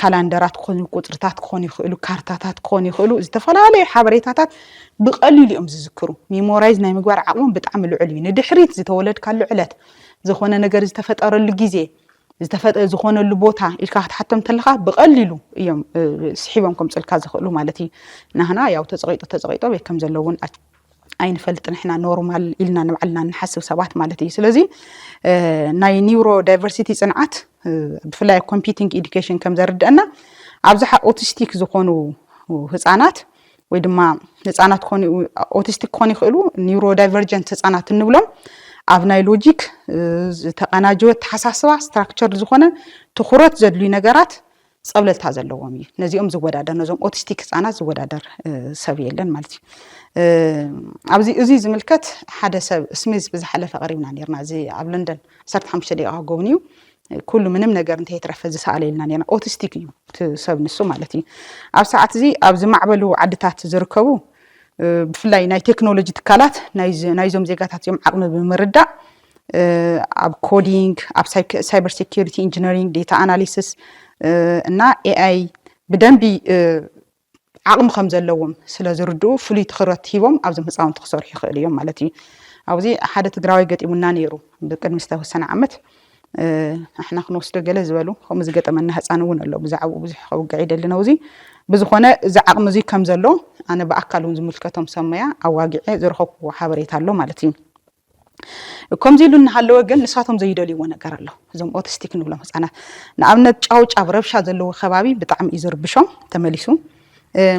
ካላንደራት ክኾኑ ቁፅርታት ክኾኑ ይኽእሉ ካርታታት ክኾኑ ይኽእሉ ዝተፈላለዩ ሓበሬታታት ብቐሊሉ እዮም ዝዝክሩ። ሚሞራይዝ ናይ ምግባር ዓቕሞም ብጣዕሚ ልዑል እዩ። ንድሕሪት ዝተወለድካሉ ዕለት ዝኾነ ነገር ዝተፈጠረሉ ግዜ ዝኾነሉ ቦታ ኢልካ ክትሓቶም ተለኻ ብቐሊሉ እዮም ስሒቦም ከምፅልካ ዝኽእሉ ማለት እዩ። ናህና ያው ተፀቂጦ ተፀቂጦ ቤት ከም ዘለውን ኣይንፈልጥ ንሕና ኖርማል ኢልና ንባዕልና ንሓስብ ሰባት ማለት እዩ። ስለዚ ናይ ኒውሮ ዳይቨርሲቲ ፅንዓት ብፍላይ ኮምፒቲንግ ኢዱኬሽን ከም ዘርድአና ኣብዝሓ ኦቲስቲክ ዝኾኑ ህፃናት ወይ ድማ ህፃናት ኦቲስቲክ ክኾኑ ይኽእሉ። ኒውሮ ዳይቨርጀንት ህፃናት እንብሎም ኣብ ናይ ሎጂክ ዝተቀናጀወ ተሓሳስባ ስትራክቸር ዝኾነ ትኹረት ዘድልዩ ነገራት ፀብለልታ ዘለዎም እዩ። ነዚኦም ዝወዳደር ነዞም ኦቲስቲክ ህፃናት ዝወዳደር ሰብ የለን ማለት እዩ። ኣብዚ እዚ ዝምልከት ሓደ ሰብ ስሚዝ ብዝሓለፈ ቀሪብና ነርና። እዚ ኣብ ለንደን ዓሰርተ ሓሙሽተ ደቂቃ ጎብንዩ ኩሉ ምንም ነገር እንተይትረፈ ዝሰኣለ ኢልና ነርና። ኦቲስቲክ እዩ እቲ ሰብ ንሱ ማለት እዩ። ኣብ ሰዓት እዚ ኣብ ዝማዕበሉ ዓድታት ዝርከቡ ብፍላይ ናይ ቴክኖሎጂ ትካላት ናይዞም ዜጋታት እዚኦም ዓቕሚ ብምርዳእ ኣብ ኮዲንግ ኣብ ሳይበር ሴኪሪቲ ኢንጂነሪንግ ዴታ ኣናሊሲስ እና ኤኣይ ብደንቢ ዓቕሚ ከም ዘለዎም ስለ ዝርድኡ ፍሉይ ትኽረት ሂቦም ኣብዞም ህፃውንቲ ክሰርሑ ይኽእሉ እዮም ማለት እዩ። ኣብዚ ሓደ ትግራዋይ ገጢሙና ነይሩ ብቅድሚ ዝተወሰነ ዓመት ኣሕና ክንወስዶ ገለ ዝበሉ ከምኡ ዝገጠመና ህፃን እውን ኣሎ። ብዛዕባኡ ብዙሕ ከውግዕ ይደሊ ነው። እዚ ብዝኾነ እዚ ዓቕሚ እዚ ከም ዘሎ ኣነ ብኣካል እውን ዝምልከቶም ሰብ ሞያ ኣዋጊዐ ዝረኸብኩዎ ሓበሬታ ኣሎ ማለት እዩ። ከምዚ ኢሉ እናሃለወ ግን ንሳቶም ዘይደልይዎ ነገር ኣሎ። እዞም ኦቲስቲክ ንብሎም ህፃናት ንኣብነት ጫውጫብ ረብሻ ዘለዎ ከባቢ ብጣዕሚ እዩ ዝርብሾም። ተመሊሱ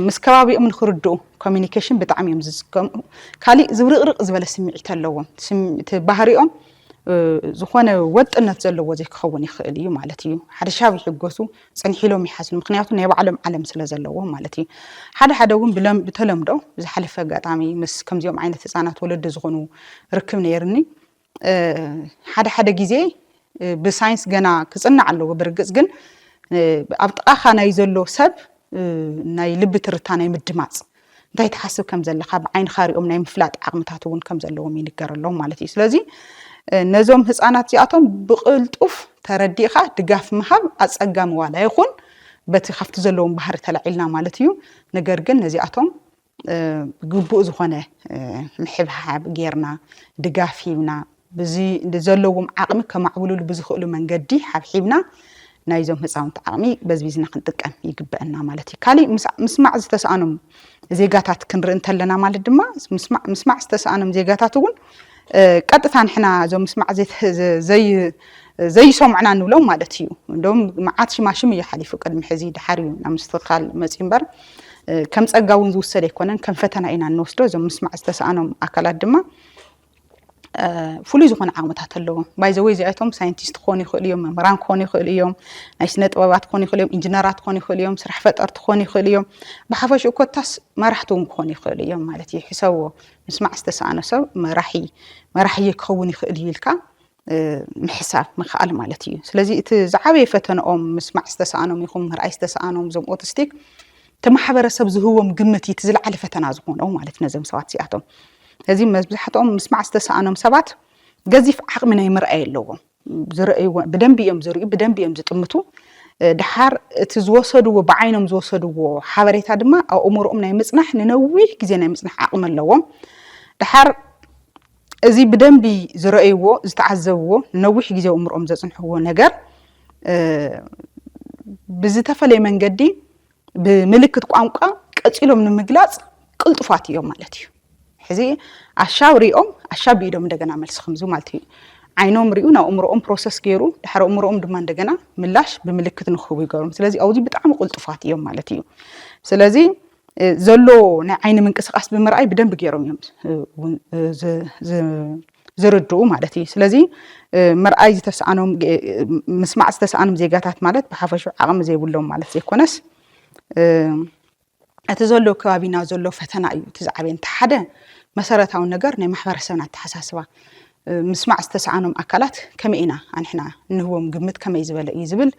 ምስ ከባቢኦም ንክርድኡ ኮሚኒኬሽን ብጣዕሚ እዮም ዝዝከሙ። ካሊእ ዝብርቕርቕ ዝበለ ስምዒት ኣለዎም። እቲ ባህሪኦም ዝኾነ ወጥነት ዘለዎ ዘይክኸውን ይኽእል እዩ ማለት እዩ። ሓደሻብ ይሕጎሱ፣ ፅንሕ ኢሎም ይሓስኑ። ምክንያቱ ናይ ባዕሎም ዓለም ስለ ዘለዎም ማለት እዩ። ሓደ ሓደ እውን ብተለምዶ ብዝሓለፈ ኣጋጣሚ ምስ ከምዚኦም ዓይነት ህፃናት ወለዲ ዝኾኑ ርክብ ነይርኒ። ሓደ ሓደ ግዜ ብሳይንስ ገና ክፅናዕ ኣለዎ። ብርግፅ ግን ኣብ ጥቓኻ ናይ ዘሎ ሰብ ናይ ልቢ ትርታ ናይ ምድማፅ እንታይ ትሓስብ ከም ዘለኻ ብዓይንኻ ሪኦም ናይ ምፍላጥ ዓቕምታት እውን ከም ዘለዎም ይንገረሎም ማለት እዩ። ስለዚ ነዞም ህፃናት እዚኣቶም ብቕልጡፍ ተረዲእኻ ድጋፍ ምሃብ ኣፀጋሚ ዋላ ይኹን በቲ ካብቲ ዘለዎም ባህሪ ተላዒልና ማለት እዩ። ነገር ግን ነዚኣቶም ግቡእ ዝኾነ ምሕብሓብ ጌርና፣ ድጋፍ ሂብና፣ ብዚ ዘለዎም ዓቕሚ ከማዕብሉሉ ብዝኽእሉ መንገዲ ሓብሒብና ናይዞም ህፃውንቲ ዓቕሚ በዝቢዝና ክንጥቀም ይግበአና ማለት እዩ። ካሊእ ምስማዕ ዝተሰኣኖም ዜጋታት ክንርኢ እንተለና ማለት ድማ ምስማዕ ዝተሰኣኖም ዜጋታት እውን ቀጥታ ንሕና እዞም ምስማዕ ዘይሰምዑና ንብሎም ማለት እዩ። እንደውም መዓት ሽማሽም እዩ ሓሊፉ ቅድሚ ሕዚ፣ ድሓር እዩ ናብ ምስትኽኻል መፅዩ እምበር ከም ፀጋ እውን ዝውሰድ ኣይኮነን፣ ከም ፈተና ኢና እንወስዶ። እዞም ምስማዕ ዝተሰኣኖም ኣካላት ድማ ፍሉይ ዝኾነ ዓቕምታት ኣለዎም። ባይዘወይ እዚኣቶም ሳይንቲስት ክኾኑ ይኽእሉ እዮም፣ መምህራን ክኾኑ ይኽእሉ እዮም፣ ናይ ስነ ጥበባት ክኾኑ ይኽእሉ እዮም፣ ኢንጂነራት ክኾኑ ይኽእሉ እዮም፣ ስራሕ ፈጠርቲ ክኾኑ ይኽእሉ እዮም። ብሓፈሽኡ ኮታስ መራሕቲ እውን ክኾኑ ይኽእሉ እዮም ማለት እዩ። ሕሰብዎ፣ ምስማዕ ዝተሰኣኖ ሰብ መራሒ መራሒ ክኸውን ይኽእል እዩ ኢልካ ምሕሳብ ምኽኣል ማለት እዩ። ስለዚ እቲ ዝዓበየ ፈተንኦም ምስማዕ ዝተሰኣኖም ይኹን ምርኣይ ዝተሰኣኖም እዞም ኦቲስቲክ እቲ ማሕበረሰብ ዝህቦም ግምት እዩ እቲ ዝለዓለ ፈተና ዝኾኖም ማለት ነዞም ሰባት እዚኣቶም። ስለዚ መብዛሕትኦም ምስማዕ ዝተሰኣኖም ሰባት ገዚፍ ዓቕሚ ናይ ምርኣይ ኣለዎም። ዝረእይዎ ብደንቢ እዮም ዝርእዩ፣ ብደንቢ እዮም ዝጥምቱ። ድሓር እቲ ዝወሰድዎ ብዓይኖም ዝወሰድዎ ሓበሬታ ድማ ኣእምሮኦም ናይ ምፅናሕ ንነዊሕ ግዜ ናይ ምፅናሕ ዓቕሚ ኣለዎም። ድሓር እዚ ብደንቢ ዝረእይዎ ዝተዓዘብዎ ንነዊሕ ግዜ ኣእምሮኦም ዘፅንሕዎ ነገር ብዝተፈለየ መንገዲ ብምልክት ቋንቋ ቀፂሎም ንምግላፅ ቅልጡፋት እዮም ማለት እዩ። ሕዚ ኣሻብ ሪኦም ኣሻብ ብኢዶም እንደገና መልሲ ከምዚ ማለት እዩ። ዓይኖም ሪኡ ናብ ኣእምሮኦም ፕሮሰስ ገይሩ ድሕሪ ኣእምሮኦም ድማ እንደገና ምላሽ ብምልክት ንክህቡ ይገብሮም። ስለዚ ኣብዚ ብጣዕሚ ቅልጡፋት እዮም ማለት እዩ። ስለዚ ዘሎ ናይ ዓይኒ ምንቅስቃስ ብምርኣይ ብደንቢ ገይሮም እዮም ዝርድኡ ማለት እዩ። ስለዚ ምርኣይ ዝተሰኣኖም ምስማዕ ዝተሰኣኖም ዜጋታት ማለት ብሓፈሹ ዓቕሚ ዘይብሎም ማለት ዘይኮነስ እቲ ዘሎ ከባቢና ዘሎ ፈተና እዩ እቲ ዝዓበየ። እንተ ሓደ መሰረታዊ ነገር ናይ ማሕበረሰብና ኣተሓሳስባ ምስማዕ ዝተሰኣኖም ኣካላት ከመይ ኢና ኣንሕና እንህቦም ግምት ከመይ ዝበለ እዩ ዝብል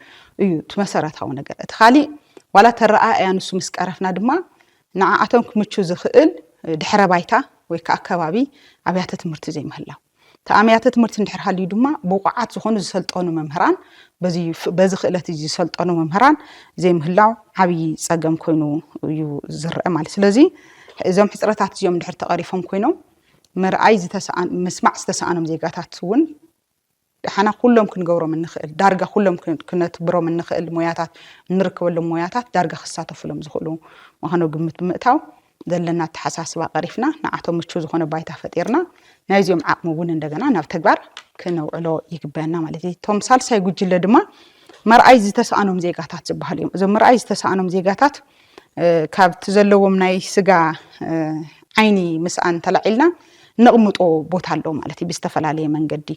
እዩ እቲ መሰረታዊ ነገር። እቲ ካሊእ ዋላ ተረኣእያ ንሱ ምስ ቀረፍና ድማ ንዓኣቶም ክምቹ ዝኽእል ድሕረ ባይታ ወይ ከዓ ከባቢ ኣብያተ ትምህርቲ ዘይምህላው። እቲ ኣብያተ ትምህርቲ እንድሕር ሃልዩ ድማ ብቑዓት ዝኾኑ ዝሰልጠኑ መምህራን በዚ ክእለት እዚ ዝሰልጠኑ መምህራን ዘይምህላው ዓብዪ ፀገም ኮይኑ እዩ ዝረአ ማለት። ስለዚ እዞም ሕፅረታት እዚኦም እንድሕር ተቐሪፎም ኮይኖም ምርኣይ ዝተሰኣን ምስማዕ ዝተሰኣኖም ዜጋታት እውን ደሓና ኩሎም ክንገብሮም እንኽእል ዳርጋ ኩሎም ክነትብሮም እንኽእል ሞያታት እንርከበሎም ሞያታት ዳርጋ ክሳተፉሎም ዝኽእሉ ምዃኑ ግምት ብምእታው ዘለና ኣተሓሳስባ ቀሪፍና ንዓቶም ምቹ ዝኾነ ባይታ ፈጢርና ናይዚኦም ዓቕሚ እውን እንደገና ናብ ተግባር ክነውዕሎ ይግበአና ማለት እዩ። እቶም ሳልሳይ ጉጅለ ድማ መርኣይ ዝተሰኣኖም ዜጋታት ዝበሃሉ እዮም። እዞም መርኣይ ዝተሰኣኖም ዜጋታት ካብቲ ዘለዎም ናይ ስጋ ዓይኒ ምስኣን ተላዒልና ነቕምጦ ቦታ ኣሎ ማለት እዩ ብዝተፈላለየ መንገዲ።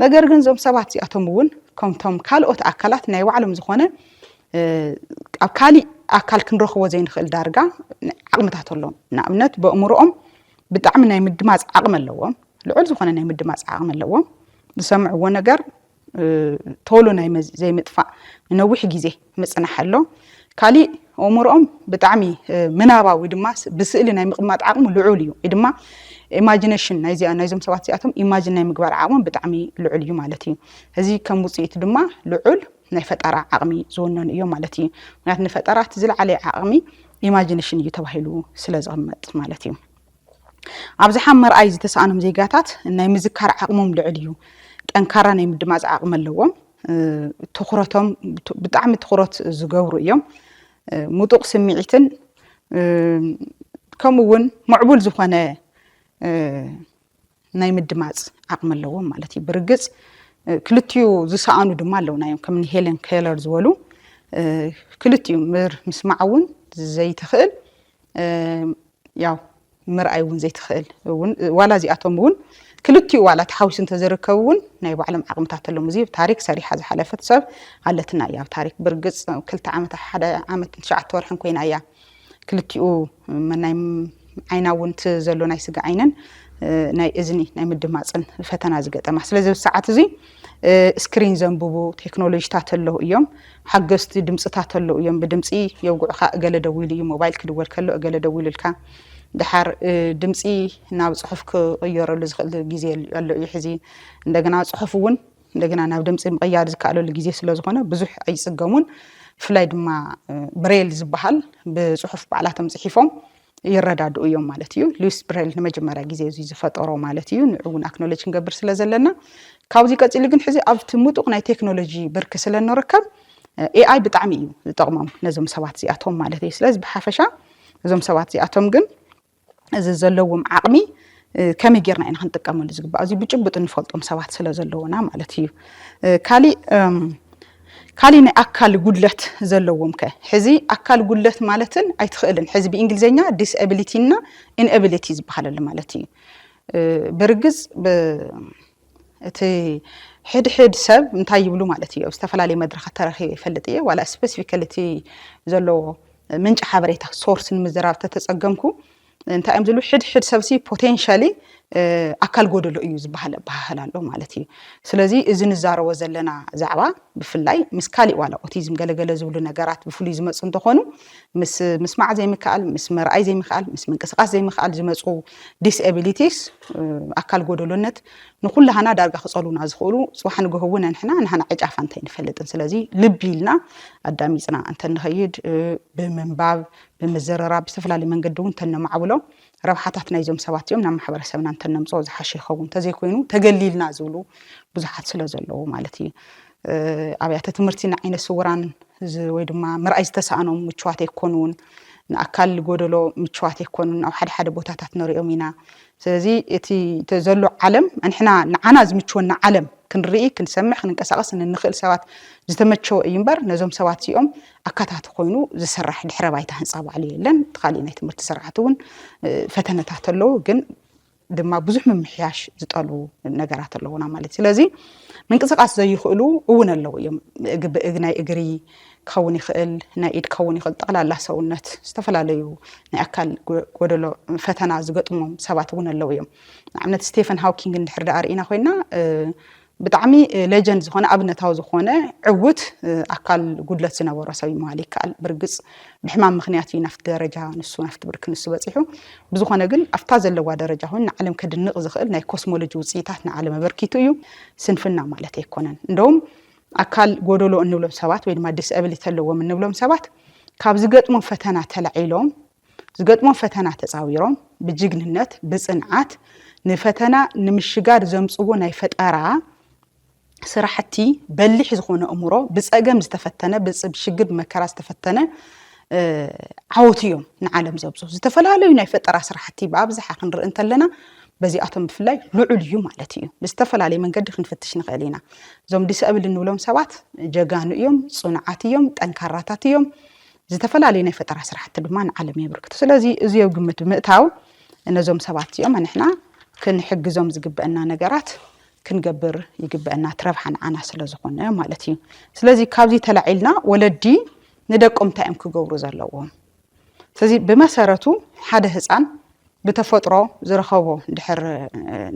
ነገር ግን እዞም ሰባት እዚኣቶም እውን ከምቶም ካልኦት ኣካላት ናይ ባዕሎም ዝኾነ ኣብ ካሊእ ኣካል ክንረኽቦ ዘይንኽእል ዳርጋ ዓቕምታት ኣሎም። ንኣብነት ብእምሮኦም ብጣዕሚ ናይ ምድማፅ ዓቕሚ ኣለዎም። ልዑል ዝኾነ ናይ ምድማፅ ዓቕሚ ኣለዎም። ዝሰምዕዎ ነገር ቶሎ ናይ ዘይምጥፋእ ንነዊሕ ግዜ ምፅናሕ ኣሎ። ካሊእ ኣእምሮኦም ብጣዕሚ ምናባዊ ድማ ብስእሊ ናይ ምቕማጥ ዓቕሙ ልዑል እዩ ወይ ድማ ኢማጂነሽን ናይዚኣ ናይዞም ሰባት እዚኣቶም ኢማጂን ናይ ምግባር ዓቕሞም ብጣዕሚ ልዑል እዩ ማለት እዩ። እዚ ከም ውፅኢት ድማ ልዑል ናይ ፈጠራ ዓቕሚ ዝወነኑ እዮም ማለት እዩ። ምክንያቱ ንፈጠራ እቲ ዝለዓለ ዓቕሚ ኢማጂነሽን እዩ ተባሂሉ ስለ ዝቕመጥ ማለት እዩ። ኣብዝሓ መርኣይ ዝተሰኣኖም ዜጋታት ናይ ምዝካር ዓቕሞም ልዑል እዩ። ጠንካራ ናይ ምድማፅ ዓቕሚ ኣለዎም። ትኩረቶም ብጣዕሚ ትኩረት ዝገብሩ እዮም። ምጡቕ ስምዒትን ከምኡ እውን ምዕቡል ዝኾነ ናይ ምድማፅ ዓቕሚ ኣለዎም ማለት እዩ። ብርግፅ ክልቲኡ ዝሰኣኑ ድማ ኣለውና እዮም ከም ሄለን ኬለር ዝበሉ ክልቲኡ ምስማዕ እውን ዘይትኽእል ያው ምርኣይ እውን ዘይትኽእል እውን ዋላ እዚኣቶም እውን ክልቲኡ ዋላ ተሓዊሱ እንተዝርከቡ እውን ናይ ባዕሎም ዓቕምታት ኣለዎም። እዚ ታሪክ ሰሪሓ ዝሓለፈት ሰብ ኣለትና እያ። ኣብ ታሪክ ብርግፅ ክልተ ዓመት ሓደ ዓመት ትሽዓተ ወርሕን ኮይና እያ ክልቲኡ ናይ ዓይና እውን እቲ ዘሎ ናይ ስጋ ዓይንን ናይ እዝኒ ናይ ምድማፅን ፈተና ዝገጠማ። ስለዚ ኣብዚ ሰዓት እዚ ስክሪን ዘንብቡ ቴክኖሎጂታት ኣለዉ እዮም። ሓገዝቲ ድምፅታት ኣለዉ እዮም። ብድምፂ የውግዑኻ። እገለ ደዊሉ እዩ፣ ሞባይል ክድወል ከሎ እገለ ደዊሉልካ። ድሓር ድምፂ ናብ ፅሑፍ ክቕየረሉ ዝኽእል ግዜ ኣሎ እዩ ሕዚ። እንደገና ፅሑፍ እውን እንደገና ናብ ድምፂ ምቕያር ዝከኣለሉ ግዜ ስለ ዝኾነ ብዙሕ ኣይፅገሙን። ብፍላይ ድማ ብሬል ዝበሃል ብፅሑፍ ባዕላቶም ፅሒፎም ይረዳድኡ እዮም ማለት እዩ። ሉዊስ ብሬል ንመጀመርያ ግዜ እዚ ዝፈጠሮ ማለት እዩ። ንዕውን ኣክኖሎጅ ክንገብር ስለ ዘለና። ካብዚ ቀፂሉ ግን ሕዚ ኣብቲ ምጡቕ ናይ ቴክኖሎጂ ብርኪ ስለ ንርከብ ኤኣይ ብጣዕሚ እዩ ዝጠቕሞም ነዞም ሰባት እዚኣቶም ማለት እዩ። ስለዚ ብሓፈሻ እዞም ሰባት እዚኣቶም ግን እዚ ዘለዎም ዓቕሚ ከመይ ጌርና ኢና ክንጥቀመሉ ዝግባእ? እዚ ብጭቡጥ እንፈልጦም ሰባት ስለ ዘለውና ማለት እዩ። ካሊእ ካሊእ ናይ ኣካል ጉድለት ዘለዎም ከ? ሕዚ ኣካል ጉድለት ማለትን ኣይትኽእልን። ሕዚ ብእንግሊዝኛ ዲስኤቢሊቲ እና ኢንኤቢሊቲ ዝበሃለሉ ማለት እዩ። ብርግፅ እቲ ሕድሕድ ሰብ እንታይ ይብሉ ማለት እዩ ኣብ ዝተፈላለየ መድረኻት ተረኺበ ይፈልጥ እየ። ዋላ ስፔሲፊካሊ እቲ ዘለዎ ምንጪ ሓበሬታ ሶርስ ንምዝራብ ተተፀገምኩ እንታይ እዮም ዝብሉ ሕድሕድ ሰብሲ ፖቴንሻሊ ኣካል ጎደሎ እዩ ዝበሃል ኣበሃህላ ኣሎ ማለት እዩ። ስለዚ እዚ ንዛረቦ ዘለና ዛዕባ ብፍላይ ምስ ካሊእ ዋላ ኦቲዝም ገለገለ ዝብሉ ነገራት ብፍሉይ ዝመፁ እንተኾኑ ምስ ምስማዕ ዘይምክኣል፣ ምስ መርኣይ ዘይምክኣል፣ ምስ ምንቅስቃስ ዘይምክኣል ዝመፁ ዲስኤቢሊቲስ ኣካል ጎደሎነት ንኩላህና ዳርጋ ክፀሉና ዝኽእሉ ፅባሕ ንግሆ እውን ንሕና ንሕና ዕጫፋ እንታይ ንፈልጥን ስለዚ ልቢ ኢልና ኣዳሚፅና እንተንኸይድ ብምንባብ ብምዝርራብ ብዝተፈላለዩ መንገዲ እውን እንተነማዕብሎ ረብሓታት ናይዞም ሰባት እዮም ናብ ማሕበረሰብና እንተነምፅኦ ዝሓሸ ይኸውን እንተዘይኮይኑ ተገሊልና ዝብሉ ብዙሓት ስለ ዘለዉ ማለት እዩ። ኣብያተ ትምህርቲ ንዓይነ ስውራን ወይ ድማ ምርኣይ ዝተሰኣኖም ምችዋት ኣይኮኑን። ንኣካል ጎደሎ ምችዋት ኣይኮኑን ኣብ ሓደ ሓደ ቦታታት ንሪኦም ኢና። ስለዚ እቲ ዘሎ ዓለም ንሕና ንዓና ዝምችወና ዓለም ክንርኢ ክንሰምዕ ክንንቀሳቀስ ንንኽእል ሰባት ዝተመቸወ እዩ እምበር ነዞም ሰባት እዚኦም ኣካታቲ ኮይኑ ዝስራሕ ድሕረ ባይታ ህንፃ ባዕሉ የለን። እቲ ካሊእ ናይ ትምህርቲ ስርዓት እውን ፈተነታት ኣለዉ ግን ድማ ብዙሕ ምምሕያሽ ዝጠልቡ ነገራት ኣለዉና ማለት እዩ። ስለዚ ምንቅስቃስ ዘይኽእሉ እውን ኣለዉ እዮም። ናይ እግሪ ክኸውን ይኽእል፣ ናይ ኢድ ክኸውን ይኽእል፣ ጠቕላላ ሰውነት ዝተፈላለዩ ናይ ኣካል ጎደሎ ፈተና ዝገጥሞም ሰባት እውን ኣለዉ እዮም። ንኣብነት ስቴፈን ሃውኪንግ እንድሕር ደኣ ርኢና ኮይና ብጣዕሚ ሌጀንድ ዝኾነ ኣብነታዊ ዝኾነ ዕውት ኣካል ጉድለት ዝነበሮ ሰብ ምባል ይከኣል። ብርግፅ ብሕማም ምኽንያት እዩ ናፍቲ ደረጃ ንሱ ናፍቲ ብርኪ ንሱ በፂሑ። ብዝኾነ ግን ኣብታ ዘለዋ ደረጃ ኮይኑ ንዓለም ከድንቕ ዝኽእል ናይ ኮስሞሎጂ ውፅኢታት ንዓለም ኣበርኪቱ እዩ። ስንፍና ማለት ኣይኮነን። እንደውም ኣካል ጎደሎ እንብሎም ሰባት ወይ ድማ ዲስኣብሊቲ ኣለዎም እንብሎም ሰባት ካብ ዝገጥሞም ፈተና ተላዒሎም ዝገጥሞም ፈተና ተፃዊሮም ብጅግንነት ብፅንዓት ንፈተና ንምሽጋር ዘምፅዎ ናይ ፈጠራ ስራሕቲ በሊሕ ዝኾነ እምሮ ብፀገም ዝተፈተነ ብሽግር ብመከራ ዝተፈተነ ዓወት እዮም ንዓለም ዘብፅሑ። ዝተፈላለዩ ናይ ፈጠራ ስራሕቲ ብኣብዝሓ ክንርኢ እንተለና በዚኣቶም ብፍላይ ልዑል እዩ ማለት እዩ። ብዝተፈላለየ መንገዲ ክንፍትሽ ንኽእል ኢና። እዞም ዲስእብል እንብሎም ሰባት ጀጋኑ እዮም፣ ፅኑዓት እዮም፣ ጠንካራታት እዮም። ዝተፈላለዩ ናይ ፈጠራ ስራሕቲ ድማ ንዓለም የበርክቱ። ስለዚ እዚ ኣብ ግምት ብምእታው ነዞም ሰባት እዚኦም ንሕና ክንሕግዞም ዝግበአና ነገራት ክንገብር ይግበአና፣ እቲ ረብሓ ንዓና ስለ ዝኾነ ማለት እዩ። ስለዚ ካብዚ ተላዒልና ወለዲ ንደቆም እንታይ እዮም ክገብሩ ዘለዎም? ስለዚ ብመሰረቱ ሓደ ህፃን ብተፈጥሮ ዝረኸቦ እንድሕር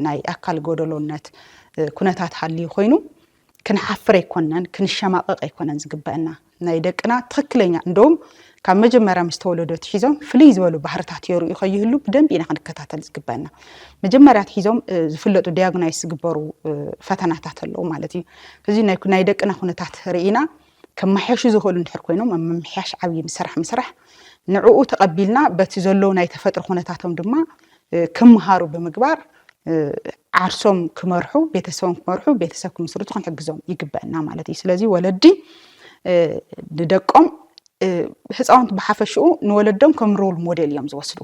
ናይ ኣካል ጎደሎነት ኩነታት ሃልዩ ኮይኑ ክንሓፍር ኣይኮነን፣ ክንሸማቐቕ ኣይኮነን ዝግበአና። ናይ ደቅና ትኽክለኛ እንደውም ካብ መጀመርያ ምስ ተወለዶ ትሒዞም ፍልይ ዝበሉ ባህርታት የርእዩ ከይህሉ ብደንቢ ኢና ክንከታተል ዝግበአና። መጀመርያ ትሒዞም ዝፍለጡ ዲያግናይስ ዝግበሩ ፈተናታት ኣለዉ ማለት እዩ። እዚ ናይ ደቅና ኩነታት ርኢና ከማሕየሹ ዝኽእሉ እንድሕር ኮይኖም ኣብ ምምሕያሽ ዓብዪ ስራሕ ምስራሕ ንዕኡ ተቐቢልና በቲ ዘለዉ ናይ ተፈጥሮ ኩነታቶም ድማ ክምሃሩ ብምግባር ዓርሶም ክመርሑ ቤተሰቦም ክመርሑ ቤተሰብ ክምስርቱ ክንሕግዞም ይግበአና ማለት እዩ። ስለዚ ወለዲ ንደቆም ህፃውንቲ ብሓፈሽኡ ንወለዶም ከም ሮል ሞዴል እዮም ዝወስዱ።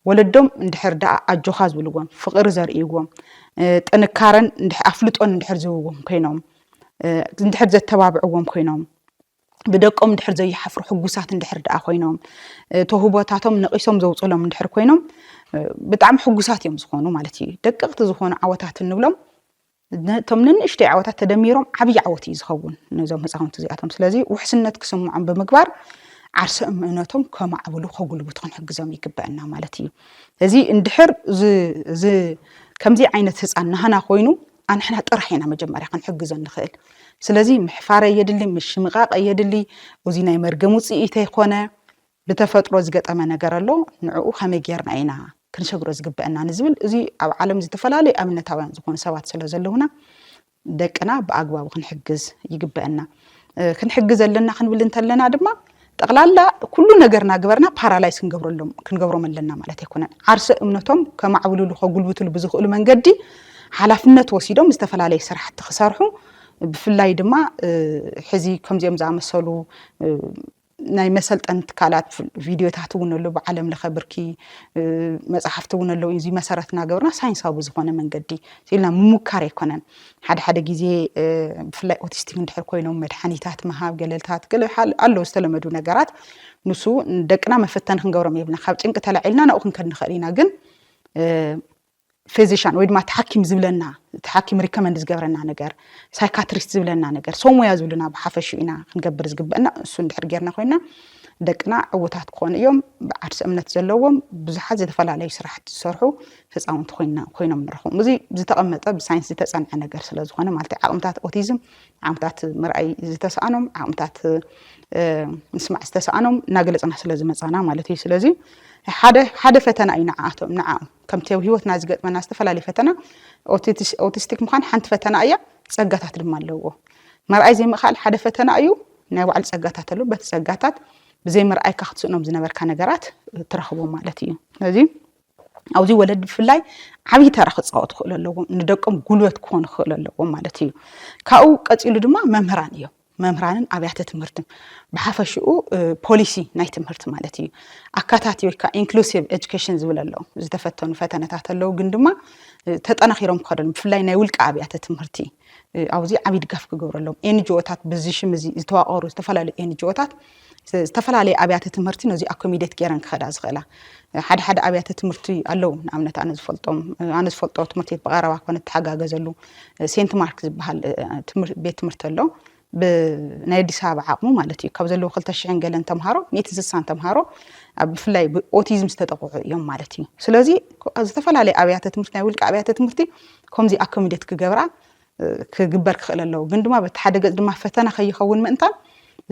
ወለዶም እንድሕር ደኣ ኣጆኻ ዝብልዎም ፍቕሪ ዘርእይዎም ጥንካረን ኣፍልጦን እንድሕር ዝህብዎም ኮይኖም እንድሕር ዘተባብዕዎም ኮይኖም ብደቆም እንድሕር ዘይሓፍሩ ሕጉሳት እንድሕር ደኣ ኮይኖም ተውህቦታቶም ነቒሶም ዘውፅሎም እንድሕር ኮይኖም ብጣዕሚ ሕጉሳት እዮም ዝኾኑ ማለት እዩ። ደቀቕቲ ዝኾኑ ዓወታት እንብሎም እቶም ንንእሽተይ ዓወታት ተደሚሮም ዓብዪ ዓወት እዩ ዝኸውን ነዞም ህፃውንቲ እዚኣቶም። ስለዚ ውሕስነት ክስምዖም ብምግባር ዓርሰ እምነቶም ከማዕብሉ ከጉልብቱ ክንሕግዞም ይግበአና ማለት እዩ። እዚ እንድሕር ከምዚ ዓይነት ህፃን ናህና ኮይኑ ኣንሕና ጥራሕ ኢና መጀመርያ ክንሕግዞ ንኽእል። ስለዚ ምሕፋር ኣየድሊ፣ ምሽምቓቕ ኣየድሊ። እዚ ናይ መርገም ውፅኢት ኣይኮነ፣ ብተፈጥሮ ዝገጠመ ነገር ኣሎ። ንዕኡ ከመይ ጌርና ኢና ክንሸግሮ ዝግበአና ንዝብል እዚ ኣብ ዓለም ዝተፈላለዩ ኣብነታውያን ዝኾኑ ሰባት ስለ ዘለውና ደቅና ብኣግባቡ ክንሕግዝ ይግበአና። ክንሕግዝ ኣለና ክንብል እንተለና ድማ ጠቕላላ ኩሉ ነገርና ግበርና ፓራላይዝ ክንገብረሎም ክንገብሮም ኣለና ማለት ኣይኮነን። ዓርሰ እምነቶም ከማዕብልሉ ከጉልብትሉ ብዝኽእሉ መንገዲ ሓላፍነት ወሲዶም ዝተፈላለየ ስራሕቲ ክሰርሑ፣ ብፍላይ ድማ ሕዚ ከምዚኦም ዝኣመሰሉ ናይ መሰልጠን ትካላት ቪድዮታት እውን ኣሎ፣ ብዓለም ለኸ ብርኪ መፅሓፍቲ እውን ኣለዉ። እዚ መሰረት እናገበርና ሳይንሳዊ ብዝኾነ መንገዲ ኢልና ምሙካር ኣይኮነን። ሓደ ሓደ ግዜ ብፍላይ ኦቲስቲክ እንድሕር ኮይኖም መድሓኒታት ምሃብ ገለልታት ገለ ኣለዉ ዝተለመዱ ነገራት፣ ንሱ ደቅና መፈተኒ ክንገብሮም የብልና። ካብ ጭንቂ ተላዒልና ናብኡ ክንከድ ንኽእል ኢና። ግን ፊዚሻን ወይ ድማ እቲ ሓኪም ዝብለና እቲ ሓኪም ሪከመንድ ዝገብረና ነገር፣ ሳይካትሪስት ዝብለና ነገር፣ ሰብ ሞያ ዝብሉና ብሓፈሽኡ ኢና ክንገብር ዝግበአና። እሱ እንድሕር ጌርና ኮይና ደቅና ዕዉታት ክኾኑ እዮም። ብዓርሲ እምነት ዘለዎም ብዙሓት ዝተፈላለዩ ስራሕቲ ዝሰርሑ ህፃውንቲ ኮይና ኮይኖም ንረኽቦም። እዚ ዝተቐመጠ ብሳይንስ ዝተፀንዐ ነገር ስለ ዝኾነ ማለት እዩ። ዓቕምታት ኦቲዝም ዓቕምታት ምርኣይ ዝተሰኣኖም ዓቕምታት ምስማዕ ዝተሰኣኖም እናገለፅና ስለ ዝመፃና ማለት እዩ። ስለዚ ሓደ ሓደ ፈተና እዩ ንዓኣቶም ንዓኦም ከምቲ ኣብ ህይወትና ዝገጥመና ዝተፈላለየ ፈተና ኦቲስቲክ ምዃን ሓንቲ ፈተና እያ። ፀጋታት ድማ ኣለዎ። መርኣይ ዘይምኽኣል ሓደ ፈተና እዩ። ናይ ባዕሉ ፀጋታት ኣለዎ። በቲ ፀጋታት ብዘይ ምርኣይካ ክትስእኖም ዝነበርካ ነገራት ትረኽቦ ማለት እዩ። ስለዚ ኣብዚ ወለዲ ብፍላይ ዓብዪ ተራ ክፃወቱ ክኽእሉ ኣለዎም። ንደቆም ጉልበት ክኾኑ ክኽእሉ ኣለዎም ማለት እዩ። ካብኡ ቀፂሉ ድማ መምህራን እዮም። መምህራንን ኣብያተ ትምህርትን ብሓፈሽኡ ፖሊሲ ናይ ትምህርቲ ማለት እዩ። ኣካታቲ ወይ ከዓ ኢንክሉሲቭ ኤጁኬሽን ዝብል ኣለዉ። ዝተፈተኑ ፈተነታት ኣለዉ፣ ግን ድማ ተጠናኺሮም ክኸደሉ ብፍላይ ናይ ውልቂ ኣብያተ ትምህርቲ ኣብዚ ዓብዪ ድጋፍ ክገብረሎም ኤንጂኦታት ብዚ ሽም እዚ ዝተዋቀሩ ዝተፈላለዩ ኤንጂኦታት ዝተፈላለየ ኣብያተ ትምህርቲ ነዚ ኣኮሚዴት ገይረን ክኸዳ ዝኽእላ ሓደ ሓደ ኣብያተ ትምህርቲ ኣለዉ። ንኣብነት ኣነ ዝፈልጦም ኣነ ዝፈልጦ ትምህርቲ ቤት ብቐረባ ኮነ ተሓጋገዘሉ ሴንት ማርክ ዝበሃል ቤት ትምህርቲ ኣሎ። ብናይ ኣዲስ ኣበባ ዓቕሙ ማለት እዩ ካብ ዘለዉ ክልተ ሽሕን ገለን ተምሃሮ ሚእቲ ስሳን ተምሃሮ ብፍላይ ብኦቲዝም ዝተጠቕዑ እዮም ማለት እዩ። ስለዚ ዝተፈላለየ ኣብያተ ትምህርቲ ናይ ውልቂ ኣብያተ ትምህርቲ ከምዚ ኣኮሚዴት ክገብራ ክግበር ክኽእል ኣለዎ። ግን ድማ በቲ ሓደ ገፅ ድማ ፈተና ከይኸውን ምእንታን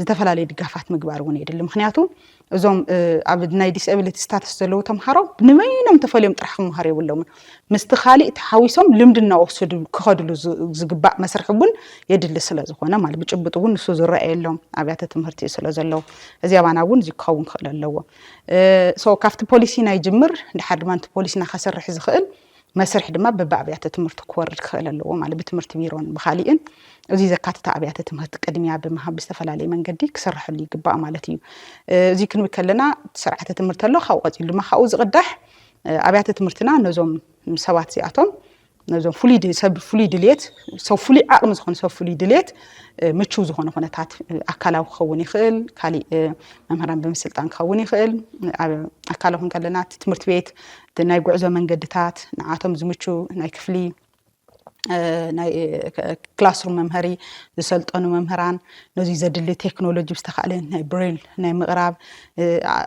ዝተፈላለዩ ድጋፋት ምግባር እውን የድሊ። ምክንያቱ እዞም ኣብ ናይ ዲስኤቢሊቲ ስታተስ ዘለዉ ተምሃሮ ንበይኖም ተፈልዮም ጥራሕ ክምሃሩ የብሎምን። ምስቲ ካሊእ ተሓዊሶም ልምዲ እናወሰዱ ክኸድሉ ዝግባእ መስርሕ እውን የድሊ ስለ ዝኾነ ማለት ብጭብጥ እውን ንሱ ዝረኣየሎም ኣብያተ ትምህርቲ ስለ ዘለዉ እዚ ኣባና እውን እዚ ክኸውን ክኽእል ኣለዎ። ሶ ካብቲ ፖሊሲ ናይ ጅምር ድሓር ድማ ነቲ ፖሊሲና ከሰርሕ ዝኽእል መስርሕ ድማ በብኣብያተ ትምህርቲ ክወርድ ክኽእል ኣለዎ ማለት ብትምህርቲ ቢሮን ብካሊእን እዚ ዘካትታ ኣብያተ ትምህርቲ ቅድሚያ ብምሃብ ብዝተፈላለየ መንገዲ ክስርሐሉ ይግባእ ማለት እዩ። እዚ ክንብል ከለና ስርዓተ ትምህርቲ ኣሎ፣ ካብኡ ቀፂሉ ድማ ካብኡ ዝቕዳሕ ኣብያተ ትምህርትና ነዞም ሰባት እዚኣቶም ነዞም ፍሉይ ሰብ ፍሉይ ድልየት ሰብ ፍሉይ ዓቕሚ ዝኾነ ሰብ ፍሉይ ድልየት ምችው ዝኾነ ኩነታት ኣካላዊ ክኸውን ይኽእል፣ ካሊእ መምህራን ብምስልጣን ክኸውን ይኽእል። ኣካላዊ ክንከለና እቲ ትምህርቲ ቤት ናይ ጉዕዞ መንገድታት ንዓቶም ዝምቹ ናይ ክፍሊ ናይ ክላስሩም መምሃሪ ዝሰልጠኑ መምህራን ነዚ ዘድሊ ቴክኖሎጂ ብዝተኻእለ ናይ ብሬል ናይ ምቕራብ